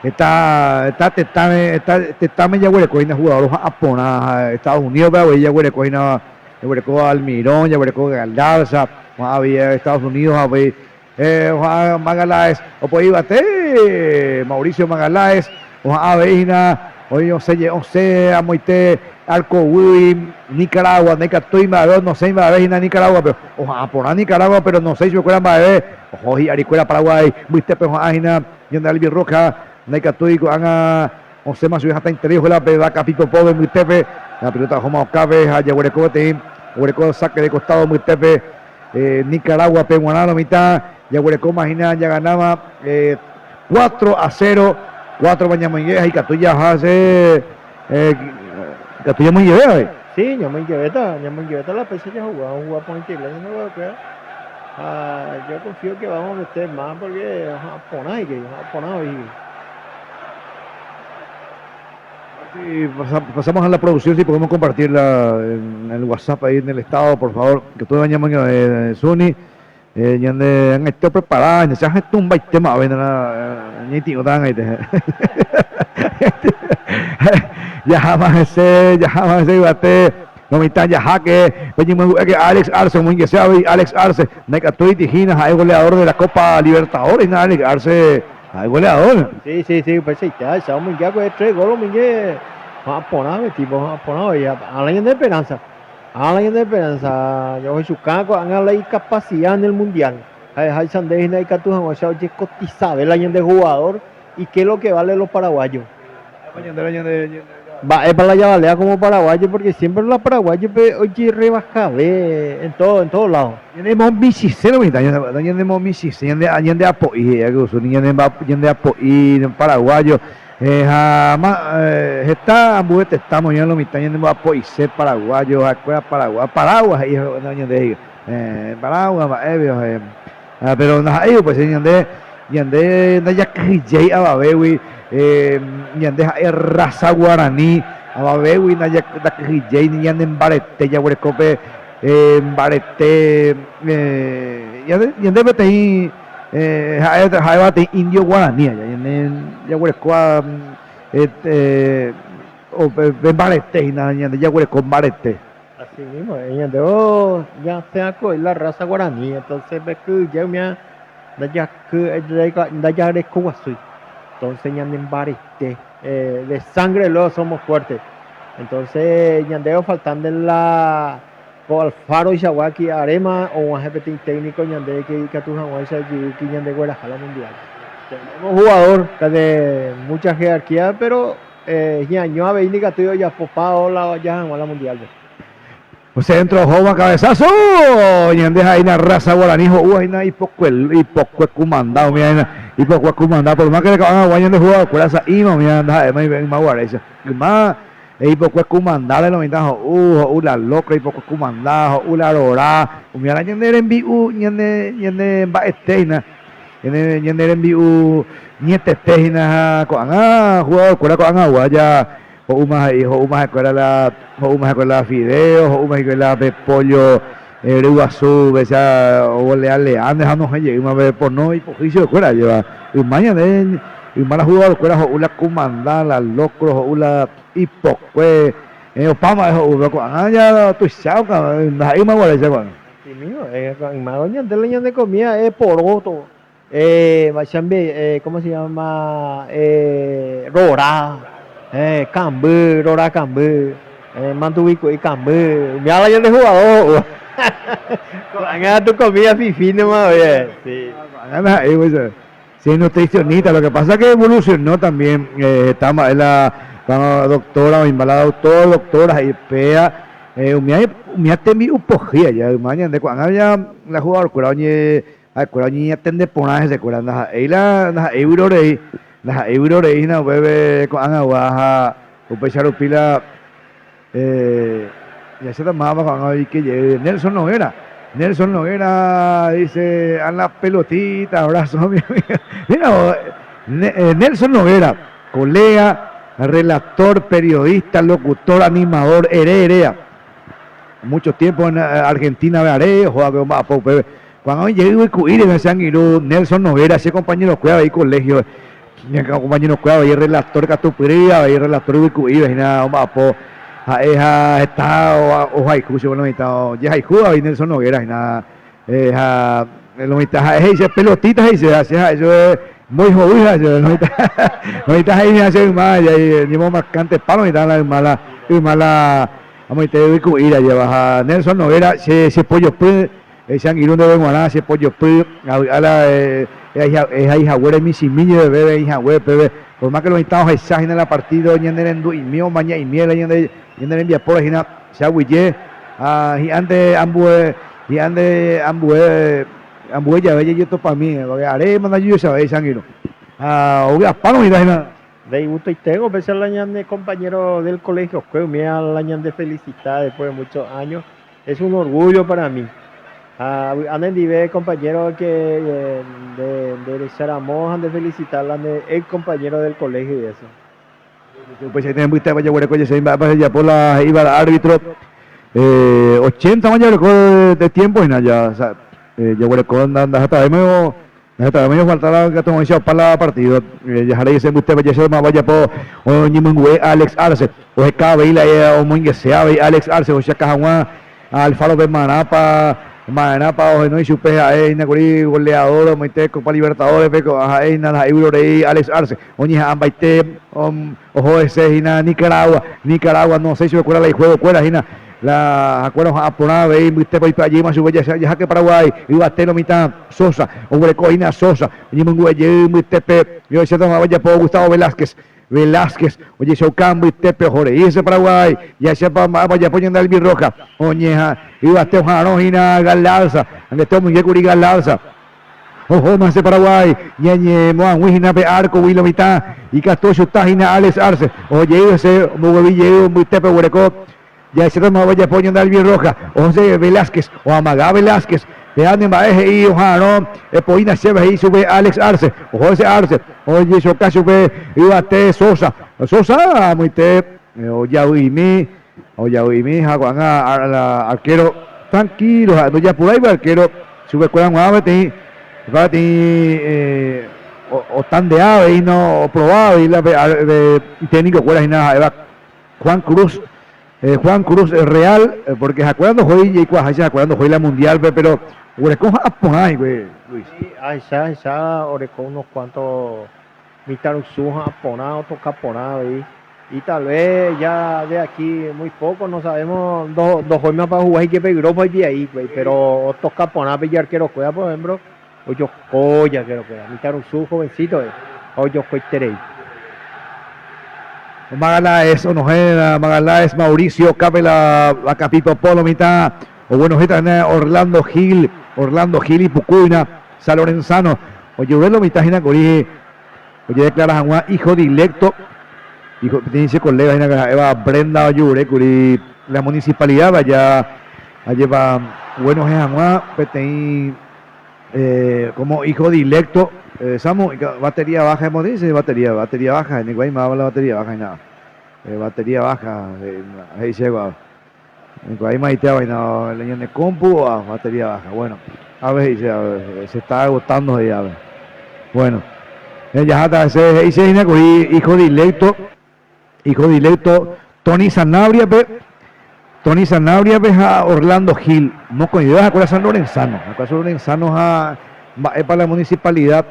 heta heta tetãme heta tetãme jaguereko hína jugador oha'ã porã, Estados Unidos-pe avei jaguereko hína, jaguereko Almirón, jaguereko Galarza, oha'ã avei Estados Unidos avei. Oha'ã Magalhaes, opoi yvate Mauricio Magalhaes, oha'ã avei hína oĩ osẽ osẽ amoite arkoguýi Nicaragua, ndaikatúi mba'eve nosẽi mba'eve hína Nicaragua-pe, oha'ã porã Nicaragua pero nosẽi chupekuéra mba'eve, oho hi'arikuéra Paraguái mbytépe oha'ã hína ñande Albirroja, ndaikatúi ko'ág̃a osẽma chugui hatãiterei oho la pe vaca pipopópe mbytépe, la pelota ohóma okápe ha jaguereko peteĩ oguereko saque de costado mbytépe. Nicaragua-pe g̃uarã lo mitã jaguerekóma hína jaganáma cuatro a cero, cuatro-pa ñamoinge ha ikatu jaha che ikatu ñamoingeve avei. Sí, ñamoingevéta, ñamoingevéta la péicha jahuga, ohuga porãiterei la ñande jugadorkuéra. Ha yo confío que vamos a meter más porque oha'ã porã hikuái, oha'ã porã voi hikuái. Sí, pasamos a la producción si podemos compartirla en el WhatsApp ahí en el estado, por favor, que todos vayamos eh, Suni, eh, ñande angaite preparada, ñande se tumba y tema, ven la ñaiti'ũ angaite. Jaháma hese, jaháma hese yvate, lo mitã jaháke, peñemombe'u'éke Alex Arce, omoingese avei Alex Arce, ndaikatúiti hína ha'e goleador de la Copa Libertadores hína Alex Arce, ha'e goleador. Sí, sí, sí, upeichaite ahecha omoinge akue tres gol omoinge ho'ã porã pe tipo, ho'ã porã voi, ág̃a ñande esperanza, ág̃a ñande esperanza, ohechuka ko'ág̃a la icapacidad en el mundial, ha'eháicha nde hína ikatu hag̃uáicha ojekotizave la ñande jugador y qué lo que vale los paraguayos. Mba'épa la javalea como paraguayo porque siempre la paraguayo-pe ojerrebajave en todo, en todo lado. Ñanemomichĩse mitã, ñanemomichĩse, ñande apo'i he'i Agusu, ñande apo'i paraguayo ha heta ambue tetãme oĩva lo mitã ñanemboapo'ise paraguayo, ha'ekuéra paraguayo, Paragua he'i ñande he'i, Paragua mba'épe, Péro ndaha'éi upéicha ñande, ñande ndajakyhyjéi avavégui, ñande ha'e raza guarani, avavégui ndakyhyjéi ni ñanembarete jaguereko pe mbarete, ñande peteĩ ha'e ha'éva peteĩ indio guarani aja, ñande jaguerekóva pe mbarete hína, ñande jaguereko mbarete. Así mismo, ñandévo ñasẽakoi la raza guaraní, entonces pe kyhyje umía ndajarekoguasúi, entonces ñanembarete, de sangre luego somos fuertes, entonces ñandévo faltante la ko Alfaro ichagua ki aréma oguahẽ peteĩ técnico ñande que ikatu hag̃uáicha ijyvy ñandegueraha la mundial. Tenemos jugador de mucha jerarquía, pero Hi'año avei ndikatúi ojapopa ola oja hag̃ua la mundial-pe. Centro ohóva cabezazo, ñande ha'éina raza guarani ho'úva hína ipokue ipokue kumanda umi ha'éina ipokue kumanda por más que ko'ág̃agua ñande jugadorkuéra sa'íma umi ndaha'éma yma guaréicha yma ipokue kumandáre lo mitã ho'u ho'u la locro ipokue kumanda ho'u la rora umi ára ñane rembi'u ñane ñane mba'ete hína Ñane rembi'u ñetete hína ha ko'ág̃a jugadorkuéra ko'ag̃agua ja ho'úma he'i, ho'úma ha'ekuéra la, ho'úma ha'ekuéra la fideo, ho'úma hikuái la pe pollo ryguasu upéicha ovolea leánte ha nohẽ jeýma pe pono ipohýi chupekuéra ajéva. Yma ñande, yma la jugadorkuéra ho'u la kumanda, la locro, ho'u la ipokue, opa mba'e ho'u, péro ko'ág̃a ja tuicha ndaha'éi yma guaréicha ko'ág̃a. Sí mismo, yma ñande la ñande comida es poroto, eh, ¿cómo se llama? Eh, rora, eh, kamby, rora kamby, eh, manduvi kamby, umi la ñande jugador. Ko'ág̃a tu comida fifi nomás, oye. Sí. Ko'ág̃a ndaha'éi pues, sí, nutricionista, lo que pasa que evolucionó también, eh, heta mba'e la doctora oĩmba la doctor, doctora he'i péa Umíva tembi'u pohýi aja yma ñande ko'ág̃a ja la jugadorkuéra oñe ha'ekuéra oñeñatende porã hesekuéra ndaha'éi la ndaha'éi vyrorei ndaha'éi vyrorei hína upépe ko'ag̃agua ha upéicha rupi la jahecháta mávapa ko'ág̃a oike jey Nelson Noguera Nelson Noguera dice a la pelotita abrazo mi amigo mira Nelson Noguera Colega, relator, periodista, locutor, animador, ere eréa. Mucho tiempo en Argentina are oho omba'apo upépe. Ko'ág̃a oĩ jey yvyku'íre che angirũ Nelson Noguera, che compañero-kuéra avei colegio, ñane compañero-kuéra avei relator katupyry, avei relator yvyku'íva hína omba'apo ha'e ha heta ohayhu chupe lo mitã, ojehayhu avei Nelson Noguera hína. Ha lo mitã ha'e he'i che pelotita he'i che, ha che ha'e chupe muy hovy ha'e chupe lo mitã, lo mitã he'i che yma ñemomarkantepa lo mitã la yma la yma la amoite yvyku'íre ajéva ha Nelson Noguera che che pojopy che angirũ ndéve g̃uarã che pojopy avy'a la ehai haguére michĩmi jepeve reĩ hague peve por más que lo mitã ohecha hína la partido ñanerendu'imi omaña'imi la ñande ñane rembiapóre hína che aguyje ha hi'ãnte ambue Hi'ã nde ambue ambue jave jajetopami, porque aréma ndajuechavéi che angirũ. Ha ovy'apárõ oĩta hína. De igustoiténgo upéicha la ñane compañero del colegio-kue, umi la ñande felicita después de muchos años, es un orgullo para mí. Ha vy'a nendive compañero que nde nde recharamo ha nde felicita la nde ex compañero del colegio y eso. Upeichaite mbytépa jaguereko jese mba'épa jajapo la he'íva la árbitro. 80 ma jaguereko de tiempo hína ya, jaguereko ndahetavégui ndahetavégui ofalta la katu oĩcha opa la partido. Jaharei hese mbytépe jahecha máva ojapo oñemongu'e Alex Arce. Oheka avei la omoingese avei Alex Arce ohechaka hag̃ua Alfaro-pe marãpa, ma'erãpa ohenói chupe ha'e hína kuri goleador omoite Copa Libertadores-pe, ko'ã ha'e hína ndaha'éi vyrorei Alex Arce oñeha'ãmbaite oho hese hína Nicaragua, Nicaragua nosẽi chupekuéra la ijuego-kuéra hína, la hakuéra oha'ã porã avei mbytépe oipe'a jeýma chupe jaháke Paraguái yvate lo mitã Sosa oguereko hína Sosa oñemongu'e jey mbytépe ohecháta ojapo Gustavo Velázquez Velázquez ojechauka mbytépe oho rei hese Paraguái, jahechápa mba'épa ojapo ñande Albirroja, oñeha yvate oha'arõ hína Galarza, angete omoinge kuri Galarza, ohóma hese Paraguái, ñañemoag̃ui hína pe arco-gui lo mitã, ikatu ochuta hína Alex Arce, oho jey hese omboguevi jey mbytépe oguereko, jahecháta mba'épa ojapo ñande Albirroja, ohose Velázquez, oamaga Velázquez, péa ne mba'e he'i oha'arõ, epoína chéve he'i chupe Alex Arce, oho hese Arce, ojechoka chupe yvate Sosa, Sosa amoite ojavy'imi, ojavy'imi ha ko'ág̃a arquero tranquilo ha'e ndojapuráiva arquero chupekuéra g̃uarã peteĩ, peteĩ otandea avei no oprova avei la pe técnico-kuéra hína ha'éva Juan Cruz, Juan Cruz Real, porque ha'ekuéra ndohói jaikuaaháicha ha'ekuéra ndohói la mundial-pe, pero oguereko ha'a porã hikuái, Luis. Sí, ahecha, ahecha oreko unos cuanto mitãrusu ha'a porã, otoka porã avei. Y tal vez ya de aquí muy poco, no sabemos, ndohóimapa ohuga hikuái pe Europa ipiai hikuái, pero otoka porã pe ijarkerokuéra, por ejemplo, Ojoko ijarkerokuéra, mitãrusu jovencito ha ojokoiterei. Magalhaes onohẽ Magalhaes Mauricio Capela Vacapipo Polo mitã oguenohẽta hína Orlando Gil Orlando Gil ipukúina San Lorenzano ojerure lo mitã hína kuri ojedeclara hag̃ua hijo dilecto hijo peteĩ che colega hína ha'éva Brenda ojerure kuri la municipalidad aja ajépa oguenohẽ hag̃ua peteĩ Como hijo dilecto, Samu, batería baja hemos dice, batería, batería baja, niko aimáva la batería baja hína. Batería baja, he'i che guau. Niko aimaite vaina la ñane compu ah, batería baja. Bueno, a ver he'i che, se está agotando he'i ave. Bueno, jaháta hese he'i che hína kuri hijo dilecto. Hijo dilecto Tony Sanabria-pe, Tony Sanabria-pe ha Orlando Gil, mokõivéva ha'ekuéra San Lorenzano. Ha'ekuéra San Lorenzano ha mba'épa la municipalidad,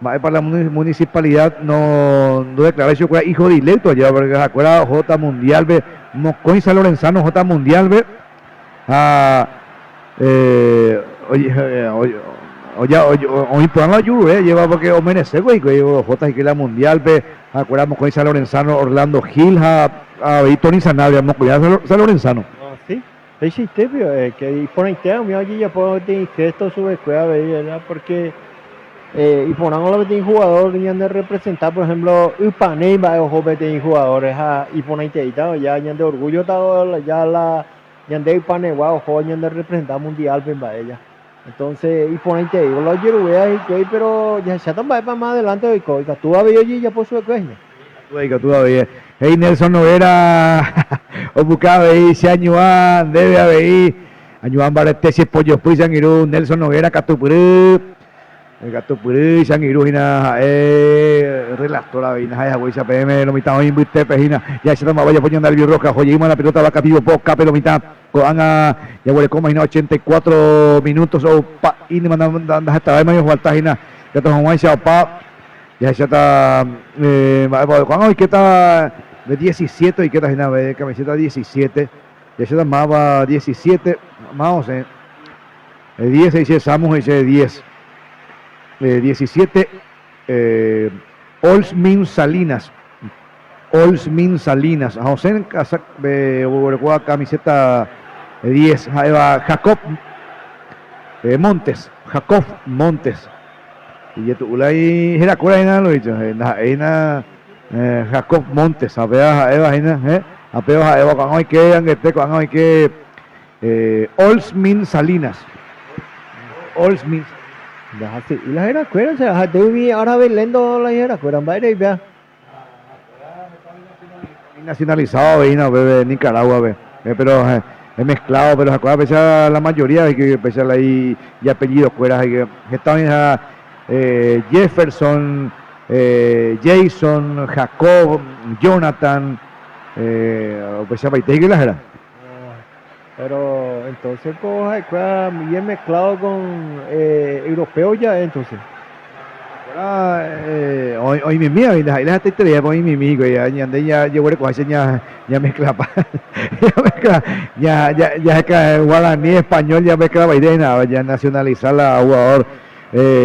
mba'épa la municipalidad no ndodeclarái chupekuéra hijo dilecto ajépa, porque ha'ekuéra ohóta mundial-pe, mokõi San Lorenzano ohóta mundial-pe ha oĩ porã la ojurure ajépa porque omerece-kue hikuái ohóta hikuái la mundial-pe. Ha'ekuéra mokõi San Lorenzano, Orlando Gil ha avei Tony Sanabria, mokõiha San Lorenzano. Ah, sí. Peichaite pio, eh, que iporãite umi ojejapo peteĩ gesto chupekuéra avei, ¿verdad? Porque eh, iporãngo la peteĩ jugador ñande representa, por ejemplo, Ypanéi mba'e oho peteĩ jugador ha iporãiteíta ya ñande orgullo ya la ñande Ypanegua oho ñande representa mundial-pe mba'e ya. Entonces iporãiterei la ojeruvéva hikuái péro jahecháta mba'épa más adelante oiko, ikatu avei ojejapo chupekuéra hína. Ikatu avei. He'i Nelson Noguera opuka avei che añuã ndéve avei, añuã mbarete che pojopy che angirũ Nelson Noguera katupyry. Katupyry che angirũ hína ha'e relator avei ha'e haguéicha peẽme lo mitã oĩ mbytépe hína jahecháta mba'épa ojapo ñande Albirroja oho jeýma la pelota vaka pivopo okápe lo mitã Ko'ág̃a jaguerekóma hína 84 minutos opa ínema ndahetavéima oñofalta hína ikatu hag̃uáicha opa jahecháta mba'épa ko'ág̃a oikéta 17 oikéta hína camiseta 17 jahecháta máva 17 máva osẽ 10 he'ise Samu he'ise 10 17 Olsmin Salinas Olsmin Salinas ha osẽ oguerekóva camiseta 10 ha'éva Jacob Montes, Jacob Montes. Ijetu'u la herakuéra hína lo dicho, ndaha'éi hína Jacob Montes, ha péva ha'éva hína, ha péva ha'éva ko'ág̃a oike angete, ko'ág̃a oike Olsmin Salinas. Olsmis. Ndahasy'i la herakuéra, osea ha'ete umi ára Belén ndo la herakuéra mba'ére ipéva. Nacionalizado avei hína upépe Nicaragua-pe, pero mezclado, pero jakuaa péicha la mayoría péicha la ijapellido-kuéra heta oĩha Jefferson, Jason, Jacob, Jonathan, upeichapaite hína la héra. Pero entonces ko ha'ekuéra bien mezclado con europeo ja'e entonces. Ha'ekuéra oĩmimi avei, ndaha'éi la hetaitereihápe oĩmimi hikuái, ñande jaguerekoháicha ñamezclapa, jaheka guarani, español ñamezclapaite hína, ñanacionaliza la jugador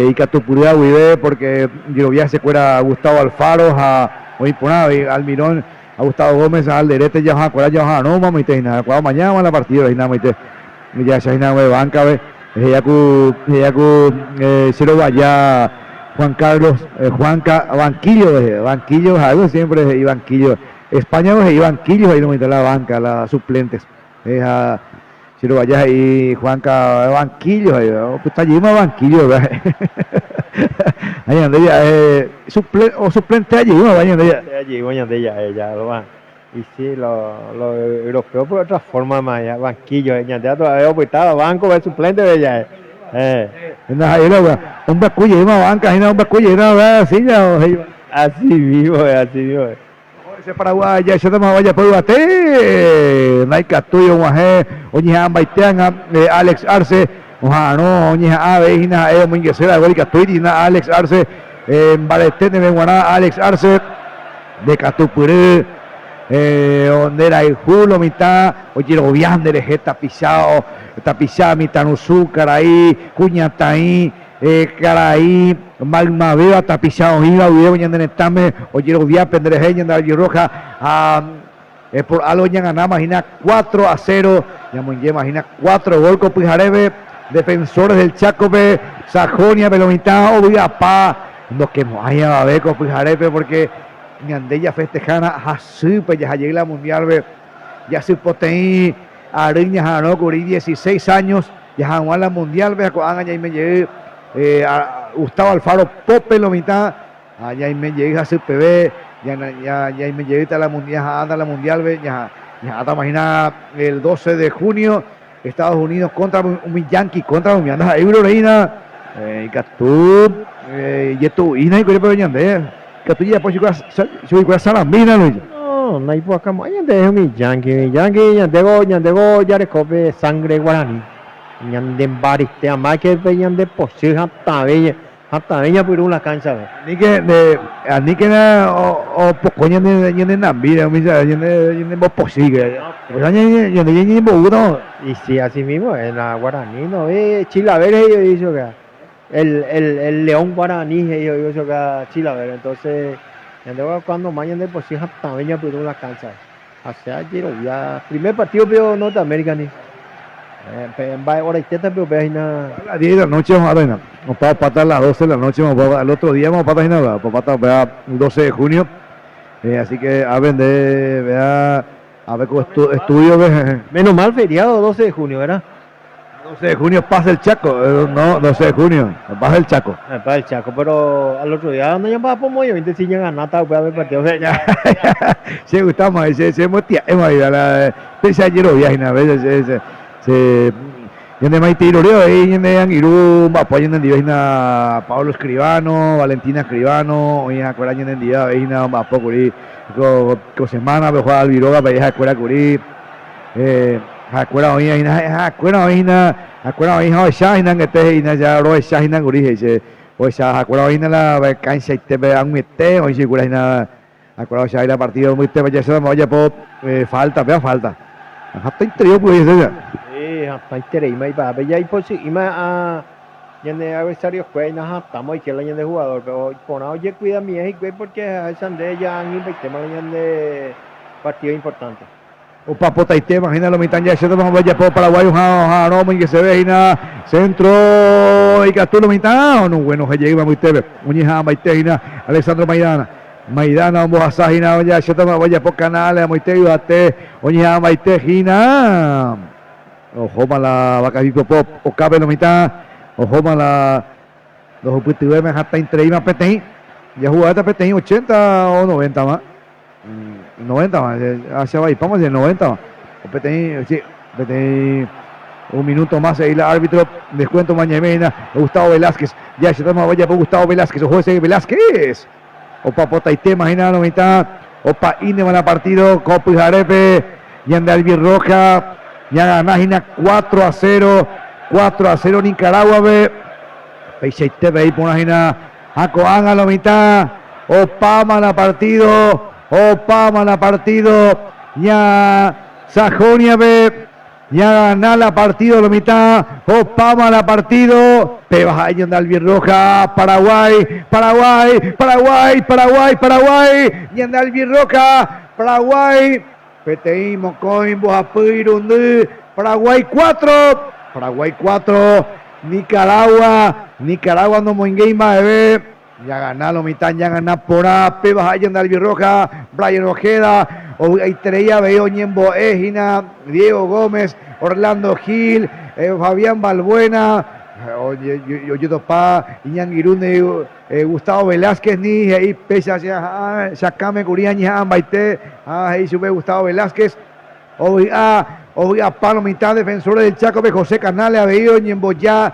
ikatupyryva guive porque jerovia hesekuéra Gustavo Alfaro ha oĩ porã avei Almirón. Ha Gustavo Gómez ha Alderete jahakuéra jaha'arõ mamoite hína, jakuaa omañáva la partido hína mamoite jahecha hína gue banca-pe, he'a ku he'a ku che rovaja Juan Carlos Juanca banquillo rehe, banquillo ha'éko siempre he'i banquillo, España-pe he'i banquillo he'i mamoite la banca, la suplentes, ha che rovaja he'i Juanca banquillo he'i, opyta jeýma banquillo ha ñande ja'e o suplentea jeýma ñande ja'e. Suplentea jeýma ñande ja'e ya lo y si lo lo europeo por otra forma ma ya banquillo ñande todavía opytáva banco pe suplente pe ja'e. Ndaha'éi la upéva, ombyaku jeýma banca hína ombyaku jeýma silla he'íva. Así mismo, así mismo. Ese Paraguay jahecháta ojapo yvate, ndaikatúi og̃uahẽ oñeha'ãmbaite ág̃a Alex Arce oha'arõ oñeha'ã avei hína ha'e omoingeséva gol ikatúiti hína Alex Arce mbarete ndéve g̃uarã Alex Arce ndekatupyry nde rayhu lo mitã ojerovia nderehe tapicha tapicha mitãrusu karai kuñataĩ Karai, maymavéva tapicha oĩva guive ñane retãme ojerovia pende rehe ñande Albirroja ha por algo ñaganáma hína 4-0, ñamoingéma hína cuatro gol ko pyharépe Defensores del Chaco-pe, Sajonia-pe lo mitã ovy'apa, ndokemo'ãi avave ko pyharépe porque ñande jafestehána hasýpe jaha jey la Mundial-pe, jasy poteĩ ary ñaha'arõ kuri 16 años. Jahag̃ua la Mundial-pe ha ko'ág̃a ñaime jey Gustavo Alfaro pópe lo mitã ha ñaime jey hasypeve, ñaime jeýta la Mundial, ñaha'ãta la Mundial-pe, ñaha'ãtama hína el 12 de junio Estados Unidos contra umi Yankees contra umi anda ha'éguiro reína ikatu ijetu'u'ína hikuái pero ñande ikatu jajapo chuguikuéra sarambína. No, naipu'akamo'ãi ñande umi Yankee, umi Yankee ñandévo, ñandévo jareko pe sangre guarani, ñande mbarete amáke pe ñande pochy hatãve, hatãve ñapyrũ la cancha-pe. Aníke, aníkena opoko ñande, ñane nambíre umi ñande, ñane mbopochy upéicha ñande ñañembo'úta. Y si así mismo es la guarani no ve Chilaver he'i oĩ chupe. El, el, el león guaraní he'i oĩ chupe Chilaver, entonces ñande cuando más ñande pochy hatãve ñapyrũ la cancha. Ha che ajerovia primer partido pe Norteamérica ni. Pe mba'e horaitéta pe upéva hína. A las 10 de la noche vamos a dar, opa opáta a las 12 de la noche, opa, al otro día vamos a opáta hína, opáta upéva 12 de junio. Así que a vende, vea, a ver con estudio, ve. Menos mal feriado 12 de junio, ¿verdad? 12 de junio pasa el Chaco, no, 12 de junio, pasa el Chaco. Ah, pasa el Chaco, pero al otro día no llamaba por muy bien, si llegan nata, voy a ver partido. Sí, gustamos, se, se motia, hemos ido a la, pese ayer o viaje, una vez, se, se, se, ñande maite iroreo, ahí, ñande angirú, mba'apo, ñande ndive, hína Pablo Escribano, Valentina Escribano, oĩ hakuéra ñande ndive avei hína omba'apo kuri ko, ko semana pe oho Albiroga pe ha'ekuéra kuri. Ha'ekuéra oĩ hína, ha'ekuéra oĩ hína, ha'ekuéra oĩ ha ohecha hína angete he'ína ja rohecha hína kuri he'i che, ohecha ha'ekuéra oĩ hína la canchaitépe ag̃uiete oĩ chupekuéra hína ha'ekuéra ohecha hína partido mbytépe jahecháta ojapo falta, péva falta. Hatãiterei opyta hese ja. Sí, hatãitereíma ipahápe ja ipochy'íma ñane adversario-kuéra hína hatãma oike la ñande jugador-pe, iporã ojekuidamie hikuái porque ahecha nde ja ag̃uimbaitéma la ñande partido importante. Opa potaitéma hína lo mitã jahecháta ojapo Paraguay oha'arõ omoingeseve hína centro ikatu lo mitã onugueno jeýva mbytépe oñeha'ãmbaite hína Alessandro Maidana. Maidana ombohasa hína jahecháta ojapo Canales amoite yvate oñeha'ãmbaite hína ohóma la vakapipopo okápe lo mitã. Ohóma la ndohupytyvéima hatãitereíma peteĩ. Jahugáta peteĩ 80 o 90-ma. 90-ma, achevaipáma che 90-ma. Peteĩ, sí, peteĩ un minuto más he'i la árbitro, descuento ma ñaime hína Gustavo Velázquez. Jahecháta ojapo Gustavo Velázquez, oho hese Velázquez. Opa potaitéma hína lo mitã, opa índema la partido ko pyharépe ñande Albirroja ñagana hína 4 a 0, 4 a 0 Nicaragua-pe. Peichaite avei porã hína ha ko'ág̃a lo mitã opáma la partido, opáma la partido ña Sajonia-pe. Ñagana la partido lo mitã, opáma la partido, péva ha'e ñande albirroja, Paraguay, Paraguay, Paraguay, Paraguay, Paraguay, ñande albirroja, Paraguay, peteĩ, mokõi, mbohapy, irundy, Paraguay cuatro, Paraguay cuatro, Nicaragua, Nicaragua nomoingéi mba'eve. Ñagana lo mitã, ñagana porã, péva ha'e ñande albirroja, Bryan Ojeda, ovy'aiterei avei oñembo'e hína Diego Gómez, Orlando Gil, Fabián Balbuena, ojetopa iñangirũndi Gustavo Velázquez ni he'i péicha che aha'ã, che akãme kuri añeha'ãmbaite ha he'i chupe Gustavo Velázquez, ovy'a, ovy'apa lo mitã Defensores del Chaco-pe José Canales avei oñemboja,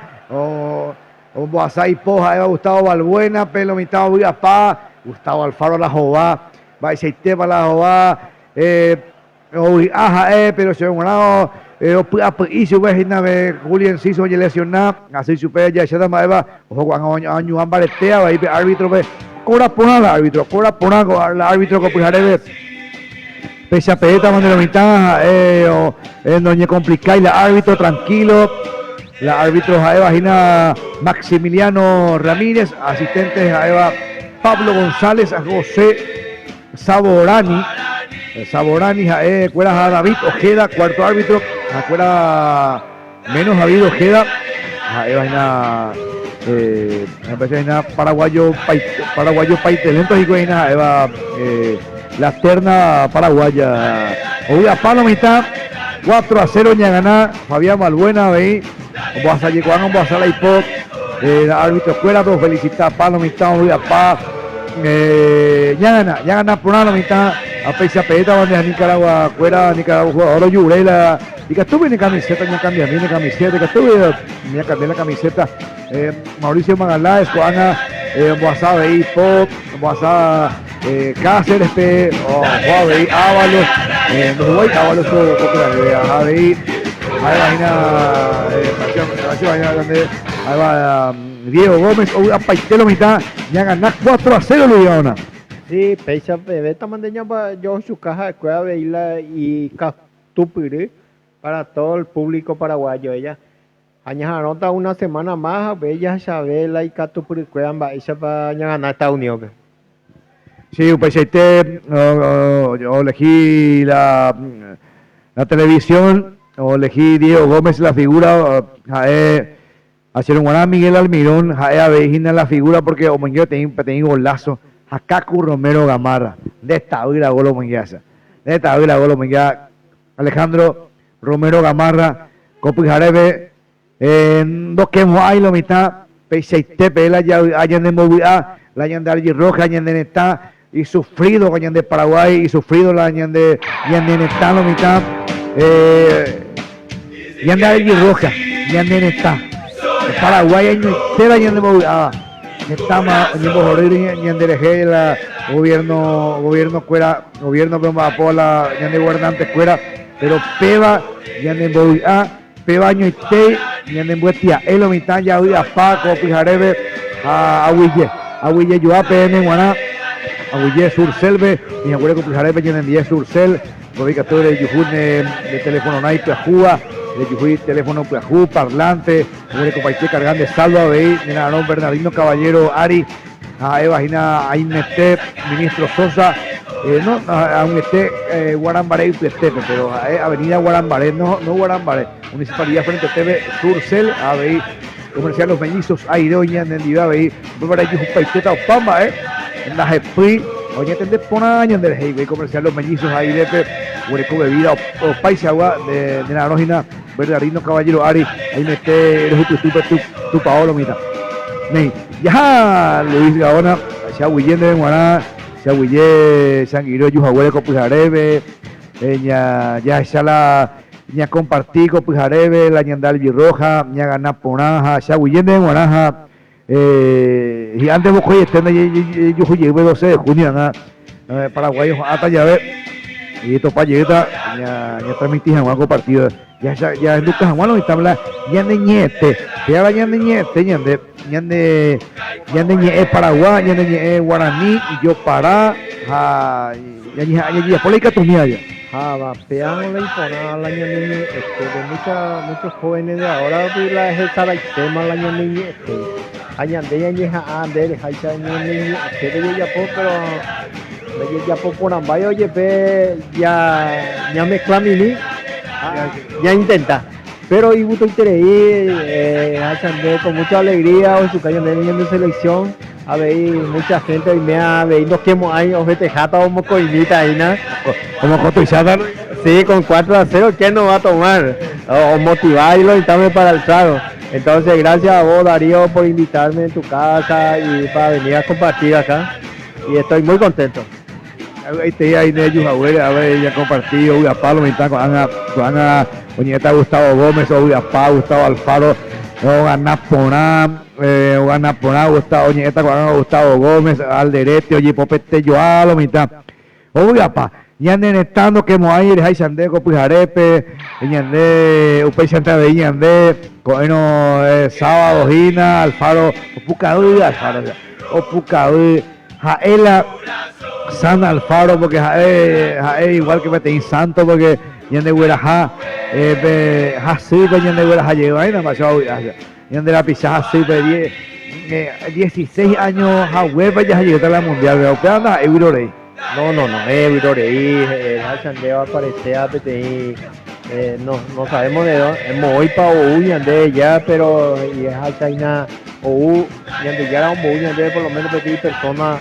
Ombohasa ipo ha'éva Gustavo Balbuena, pe lo mitã ovy'apa, Gustavo Alfaro la hova, mba'eichaitépa la hova, ovy'a ha'e, péro chéve g̃uarã opy'apy'i chupe hína pe Julio Enciso ojelesiona, hasy chupe jahecháta mba'épa oho ko'ág̃a oañuã mbarete avei pe árbitro-pe, kóra porã la árbitro, kóra porã la árbitro ko pyharépe, pechapeétama nde lo mitã ha'e noñekomplikái la árbitro, tranquilo. La árbitro ha'éva hína Maximiliano Ramírez, asistente ha'éva Pablo González, José Saborani, Saborani ha'e kuéra ha David Ojeda, cuarto árbitro, ha kuéra menos David Ojeda, ha'éva hína eh, hína paraguayo paraguayo paitelento hikuái hína ha'éva eh, la terna paraguaya. Ovy'apa lo mitã, 4 a 0 ñagana. Fabián Balbuena avei ombohasajekuaág̃a ombohasa la ipo árbitro kuérape ofelicita pa lo mitã ovy'apa ñagana, ñagana porã lo mitã ha péicha peẽtava nde ha Nicaragua kuéra, Nicaragua jugador ojure la ikatúgui ne camiseta ñakambiami ne camiseta ikatúgui ñakambia la camiseta Mauricio Magaláes ko'ág̃a ombohasa avei ipo ombohasa Cáceres-pe, oho avei Ávalos, ndohuguái Ávalos ko pyhareve, ha avei ha'éva hína, ha'éva hína ha'éva Diego Gómez ovy'apaite lo mitã ñagana 4 a 0 Luiona. Sí, péicha pevétama nde ñambojochuka ha'ekuéra avei la ikatupyry para todo el público paraguayo ella. Ha ñaha'arõta una semana más ha upéi jahechave la ikatupyrykuéra mba'éichapa ñagana Estados Unidos-pe. Sí, upeichaite oelegi la televisión, oelegi Diego Gómez la figura, ha'e ha chéve g̃uarã Miguel Almirón ha'e avei hína la figura porque omoinge peteĩ golazo ha Kaku Romero Gamarra, nde tavýra gol omoinge acha, nde tavýra gol omoinge Alejandro Romero Gamarra, ko pyharépe ndokemo'ãi lo mitã, peichaite peẽ la javy'a ñanembovy'a, la ñande Albirroja, ñane retã isufrido ko ñande Paraguái, isufrido la ñande ñane retã lo mitã, ñande Albirroja, ñane retã, Paraguái añoite la ñanembovy'áva, hetãma oñembohory ñande rehe la gobierno, gobierno kuéra, gobierno-pe omba'apóva la ñande gobernante kuéra. Péro péva ñanembovy'a, péva añoite ñanembyetia'e lo mitã javy'apa ko pyharépe ha aguyje. Aguyje joa peẽme g̃uarã, aguyje Surcell-pe, iñaguére ko pyharépe ñanendie Surcell, upépe ikatu rejuhu ne telefonorã ipyahúva, rejuhu teléfono pyahu, parlante, oguerekopaite carga nde saldo avei, nera'arõ Bernardino Caballero ári. Ha ha'éva hína aimete ministro Sosa, no, ag̃uiete Guarambare ypyetépe, pero ha'e avenida Guarambare, no, no Guarambare, municipalidad frentetépe Surcell, ha avei comercial Los Mellizos, aire oĩ ñanendive avei, upévare ajehupaitéta opa mba'e, ndahepýi, oñetende porã ñanderehe hikuái comercial Los Mellizos airépe. Guereko bebida opaichagua nera'arõ hína Bernardino Caballero ári aimete rehupyty pe tupao lo mitã. Néi, jaha Luis Gaona, che aguyje ndéve g̃uarã, che aguyje che angirũ eju haguére ko pyharépe, jahecha la ñakomparti ko pyharépe la ñande albirroja, ñagana porã ha che aguyje ndéve g̃uarã ha Hi'ánte mokõiete ndajejuhu jey pe 12 de junio ág̃a Paraguái oha'ãta jave topa jeýta ñatransmiti hag̃ua ko partido jahenduka hag̃ua lo mitãme la ñane ñe'ẽte. Péva la ñane ñe'ẽte ñande, ñane ñane ñe'ẽ paragua, ñane ñe'ẽ guarani ijopara ha ñañeha'ã jajejapo la ikatumi aja. Ha va péva la iporã la ñane ñe'ẽte de mucha muchos jóvenes de ahora rupi la hesaraitéma la ñane ñe'ẽte. Ha ñande ñañeha'ã nde reháicha ñane ñe'ẽtépe jajapo pero ndajajapo porãmbái ojepe ja ñamezclamimi ha ñaintenta. Pero igustoiterei háicha nde con mucha alegría ohechuka ñandéve ñande selección. Avei mucha gente oime avei ndokemo'ãi ofesteháta omokõimíta hína. Omokotuicháta. Sí, con 4 a 0, ¿quién no va a tomar? Omotiva y lo invitame para el trago. Entonces, gracias a vos, Darío, por invitarme en tu casa y para venir a compartir acá. Y estoy muy contento. Avy'aitei aine eju haguére avei ñakomparti ovy'apa lo mitã ko'ág̃a ko'ág̃a oñe'ẽta Gustavo Gómez ovy'apa Gustavo Alfaro ogana porã ogana porã Gustavo oñe'ẽta ko'ág̃a Gustavo Gómez Alderete ojepopetejoa lo mitã ovy'apa ñane retã ndokemo'ãi reháicha nde ko pyharépe ñande upéichante avei ñande ko'ẽrõ sábado hína Alfaro opukavy Alfaro opukavy Ha'e la San Alfaro porque ha'e ha'e igual que peteĩ santo porque ñandegueraha pe hasýpe ñandegueraha jey vaína mba'éicha ovy'a ñande rapicha hasýpe 16 año haguépe jaha jeýta la mundial-pe upéva ndaha'éi vyrorei. No, no, no, eh, vyrorei, háicha ndéva aparecea peteĩ no, no sabemos de dónde, moõipa ou ñande ya, pero háicha hína ou Ñandejára ombou ñandéve por lo menos peteĩ persona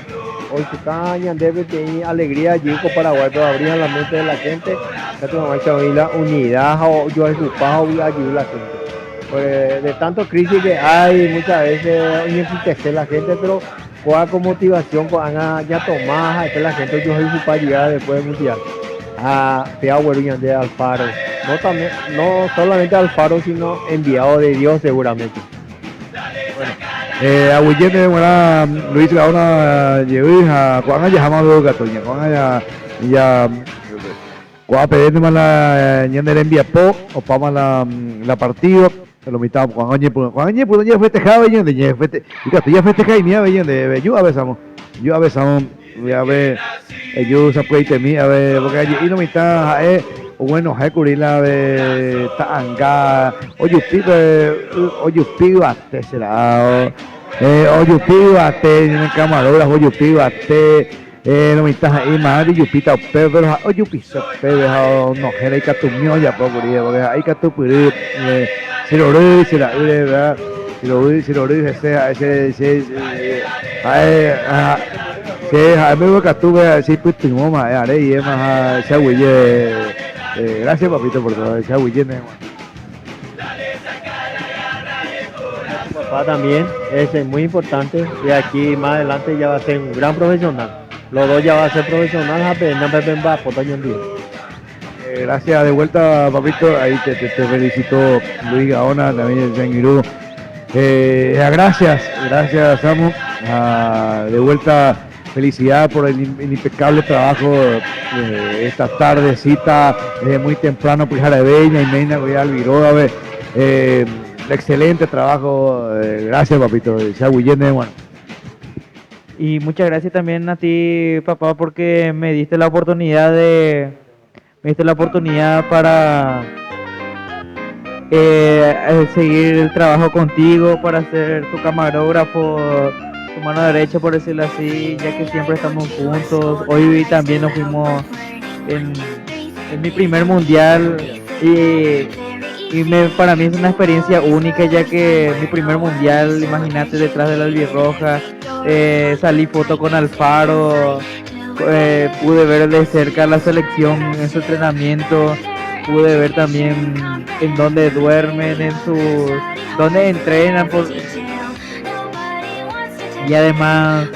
oipuka ñandéve peteĩ alegría jey ko Paraguáipe oabri la mente de la gente, ikatu hag̃uáicha oĩ la unidad ha ojoayhupa ha ovy'a jey la gente. Pues de tanto crisis que hay muchas veces oñentristece la gente, pero kóa ko motivación ko'ág̃a ñatoma ha'ete la gente ojoayhupa jey después del mundial. Ha péva ogueru ñande Alfaro, no también, no solamente Alfaro sino enviado de Dios seguramente. Bueno, eh, aguyje g̃uarã Luis Gaona jevy ha ko'ág̃a jaháma mbeguekatu ña ko'ág̃a ja ja ko'ã pevéntema la ñane rembiapo opáma la la partido lo mitã ko'ág̃a oñepyrũ ko'ág̃a oñepyrũ jafesteha avei ñande ñafeste ikatu jafestehaimi avei ñande eju avesamo eju avesamo ave eju sapy'aitemi ave porque aje'i lo mitã ha'e oguenohẽ kuri la ve ta'anga ojupi pe ojupi yvate será ojupi yvate ñane camarógrafo ojupi yvate lo mitã he'i mávandi ijupíta upépe pero ha'e ojupise upépe ha onohẽ la ikatumi ojapo kuri porque ha'e ikatupyry che rory che ra'ýre verdad che rory che rory hese ha'e che che ha'e che ha'e mbeguekatúpe che ipytyvõma ha'e are iéma ha che aguyje gracias papito por todo che aguyje ndéve g̃uarã. Papá también es muy importante y aquí más adelante ya va a ser un gran profesional. Los dos ya va a ser profesional ha peẽ napepemba'apóta oñondive. Gracias de vuelta, papito. Ahí te, te, te felicito, Luis Gaona, también el Sanguirú. Gracias, gracias, Samu. Ah, de vuelta, felicidad por el, el impecable trabajo de esta tardecita, desde muy temprano, pues Jarabeña y Meina, Alviroga, excelente trabajo. Gracias, papito. Bueno. Y muchas gracias también a ti, papá, porque me diste la oportunidad de me diste la oportunidad para eh, seguir el trabajo contigo, para ser tu camarógrafo, tu mano derecha, por decirlo así, ya que siempre estamos juntos. Hoy también nos fuimos en, en mi primer mundial y, y me, para mí es una experiencia única, ya que mi primer mundial, imagínate, detrás de la albirroja, eh, salí foto con Alfaro. Eh, pude ver de cerca la selección en su entrenamiento, pude ver también en dónde duermen, en sus, dónde entrenan, y además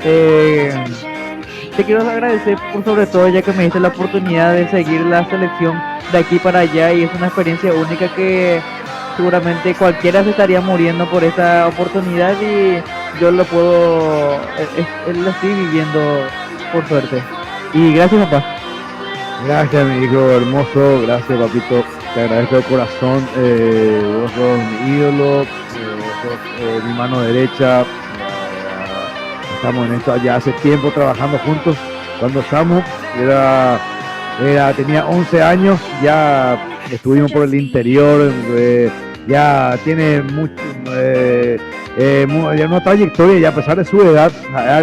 eh, te quiero agradecer por sobre todo ya que me diste la oportunidad de seguir la selección de aquí para allá y es una experiencia única que seguramente cualquiera se estaría muriendo por esta oportunidad y yo lo puedo, eh, eh, lo estoy viviendo por suerte. Y gracias papá. Gracias mi hijo hermoso, gracias papito, te agradezco de corazón, eh, vos sos mi ídolo, vos sos mi mano derecha, estamos en esto ya hace tiempo trabajando juntos, cuando estamos era, era, tenía 11 años, ya estuvimos por el interior, ya tiene mucho, ya una trayectoria, ya a pesar de su edad,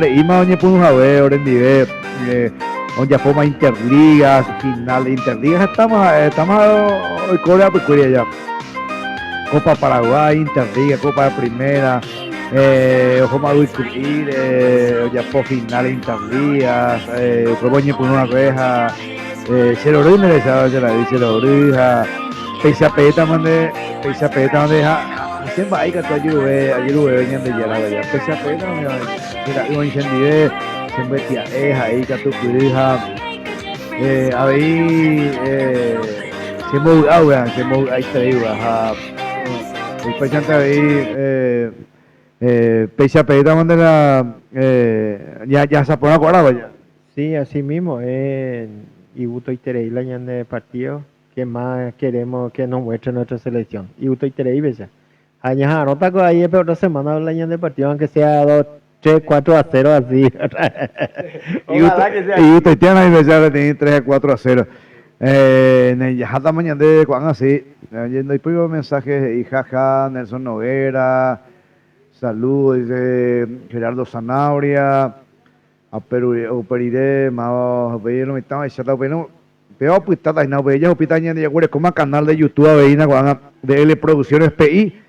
ima oñe punujabe, orendive, ya forma interligas, final de interligas, estamos, estamos hoy Corea, pues Corea ya. Copa Paraguay, Interliga, Copa de Primera, Ojoma Luis ya por final de Interligas, Proboñe por una reja, Chelo me le se la dice Chelo Ruiz, Peisa Peta mande, Peisa Peta mande, siempre hay que tú ayude, ayude, venían de ya la ya, Peisa Peta mande, mira, iba incendié, siempre tía eja, ahí que tú purija, ahí, siempre agua, siempre ahí te digo, ajá, el paisante ahí, Peisa Peta mande la, ya, ya se pone a acordar, ya. Sí, así mismo, y gusto y la de partido que más queremos que nos muestre nuestra selección. Y gusto y bella. Aña, anota con ahí pero otra semana la de partido, aunque sea 2, 3, 4 a 0 así. Y gusto y tiene ahí bella, tiene 3 a 4 a 0. Ya hasta mañana de Juan así, yendo y pues mensajes y jaja, Nelson Noguera, saludos, dice Gerardo Zanabria, a Perú, o Periré, más, pero no estaba echando, pero pero pues está ahí, no, ella opita ñande, ya huele como canal de YouTube, veina, Juan, de L Producciones PI,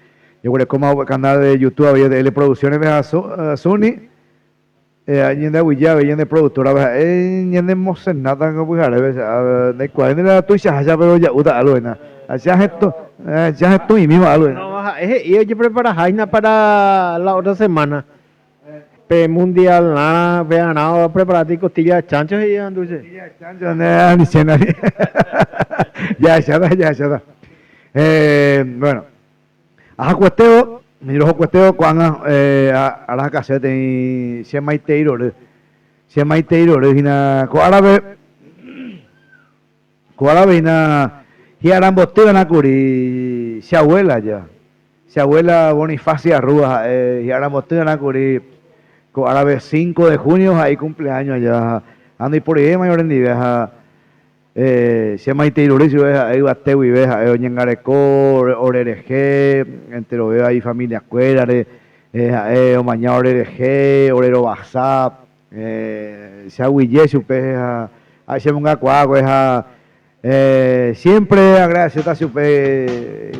ya huele como canal de YouTube, de L Producciones, vea, Sony, ñande huilla, veía de productora, vea, ñande emocionada, como pues, a ver, de cuál era la tuya, allá, pero ya, uta, algo, na. Allá esto, ya esto y mismo, algo, No, baja, es, y oye, prepara Jaina para la otra semana. Pe mundial, nada, vea, nada, preparate costilla de chancho y dulce. Costilla de chancho, no, ni cena. Ya, ya, ya, ya. Bueno, ajá, cuesteo, mi rojo cuesteo, cuando, a la caseta y se maiteiro, se maiteiro, y coárabe, coárabe, y na, y aramboteo na curi, se abuela ya, se abuela Bonifacia Arrúa, y aramboteo na curi, árabe 5 de junio, ahí cumpleaños allá, ando y por ahí, mayor en vieja, se llama Iteiruricio, ahí Bateo y vieja, Oñengareco, Orereje, entero veo ahí familia Cuérare, Omaña Orereje, Orero Basap, se aguille, supe, ahí se monga cuaco, siempre agradecer a supe,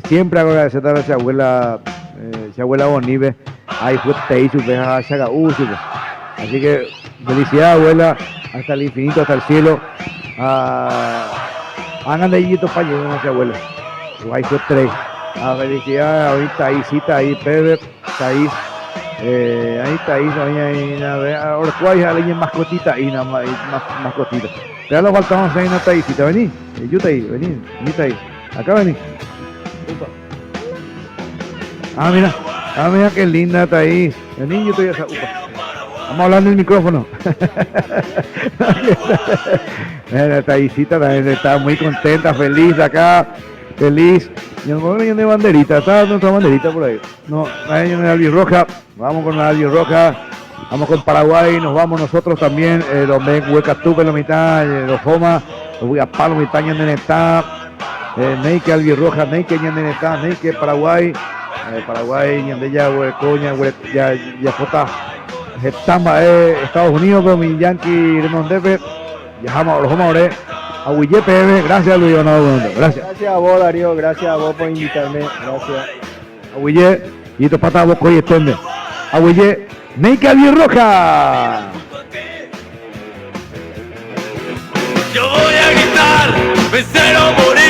siempre agradecer a su abuela, su abuela Bonive, ahí fue te hizo, supe, a Chaga, supe. Así que felicidad, abuela, hasta el infinito, hasta el cielo. Ah, hagan de hijito pa' llegar a su abuela. Ahí fue tres. Ah, felicidad, ahorita ahí, cita ahí, Pepe, Thaís. Ahí Thaís, ahí, ahí, a ver, ahora cuál es la leña mascotita ahí, nada más, ahí, más, mascotita. Pero lo faltamos ahí, no Thaísita, vení. Yo Thaís, vení, vení Thaís. Acá vení. Upa. Ah, mira, ah, mira qué linda Thaís. Vení, yo estoy esa, upa. Vamos hablando en el micrófono. Mira, Thaísita también está muy contenta, feliz acá, feliz. Y no viene de banderita, está nuestra banderita por ahí. No, ahí viene la albirroja. Vamos con la albirroja. Vamos con Paraguay, nos vamos nosotros también. Los Huecatú en la mitad, los Joma, los voy a Palo, mitad, Ñandenetá, Neike albirroja, Neike Ñandenetá, Neike Paraguay, Paraguay, Ñandeya, Huecoña, Hue, ya, ya Jota. Estamos Estados Unidos con mi Yankee Raymond Depe. Viajamos a los Joma, a PM. Gracias, Luis Leonardo. Gracias. Gracias a vos, Darío. Gracias a vos por invitarme. Gracias. A y esto pata boco y extiende. A Neike Albirroja. Yo voy a gritar, vencer o morir.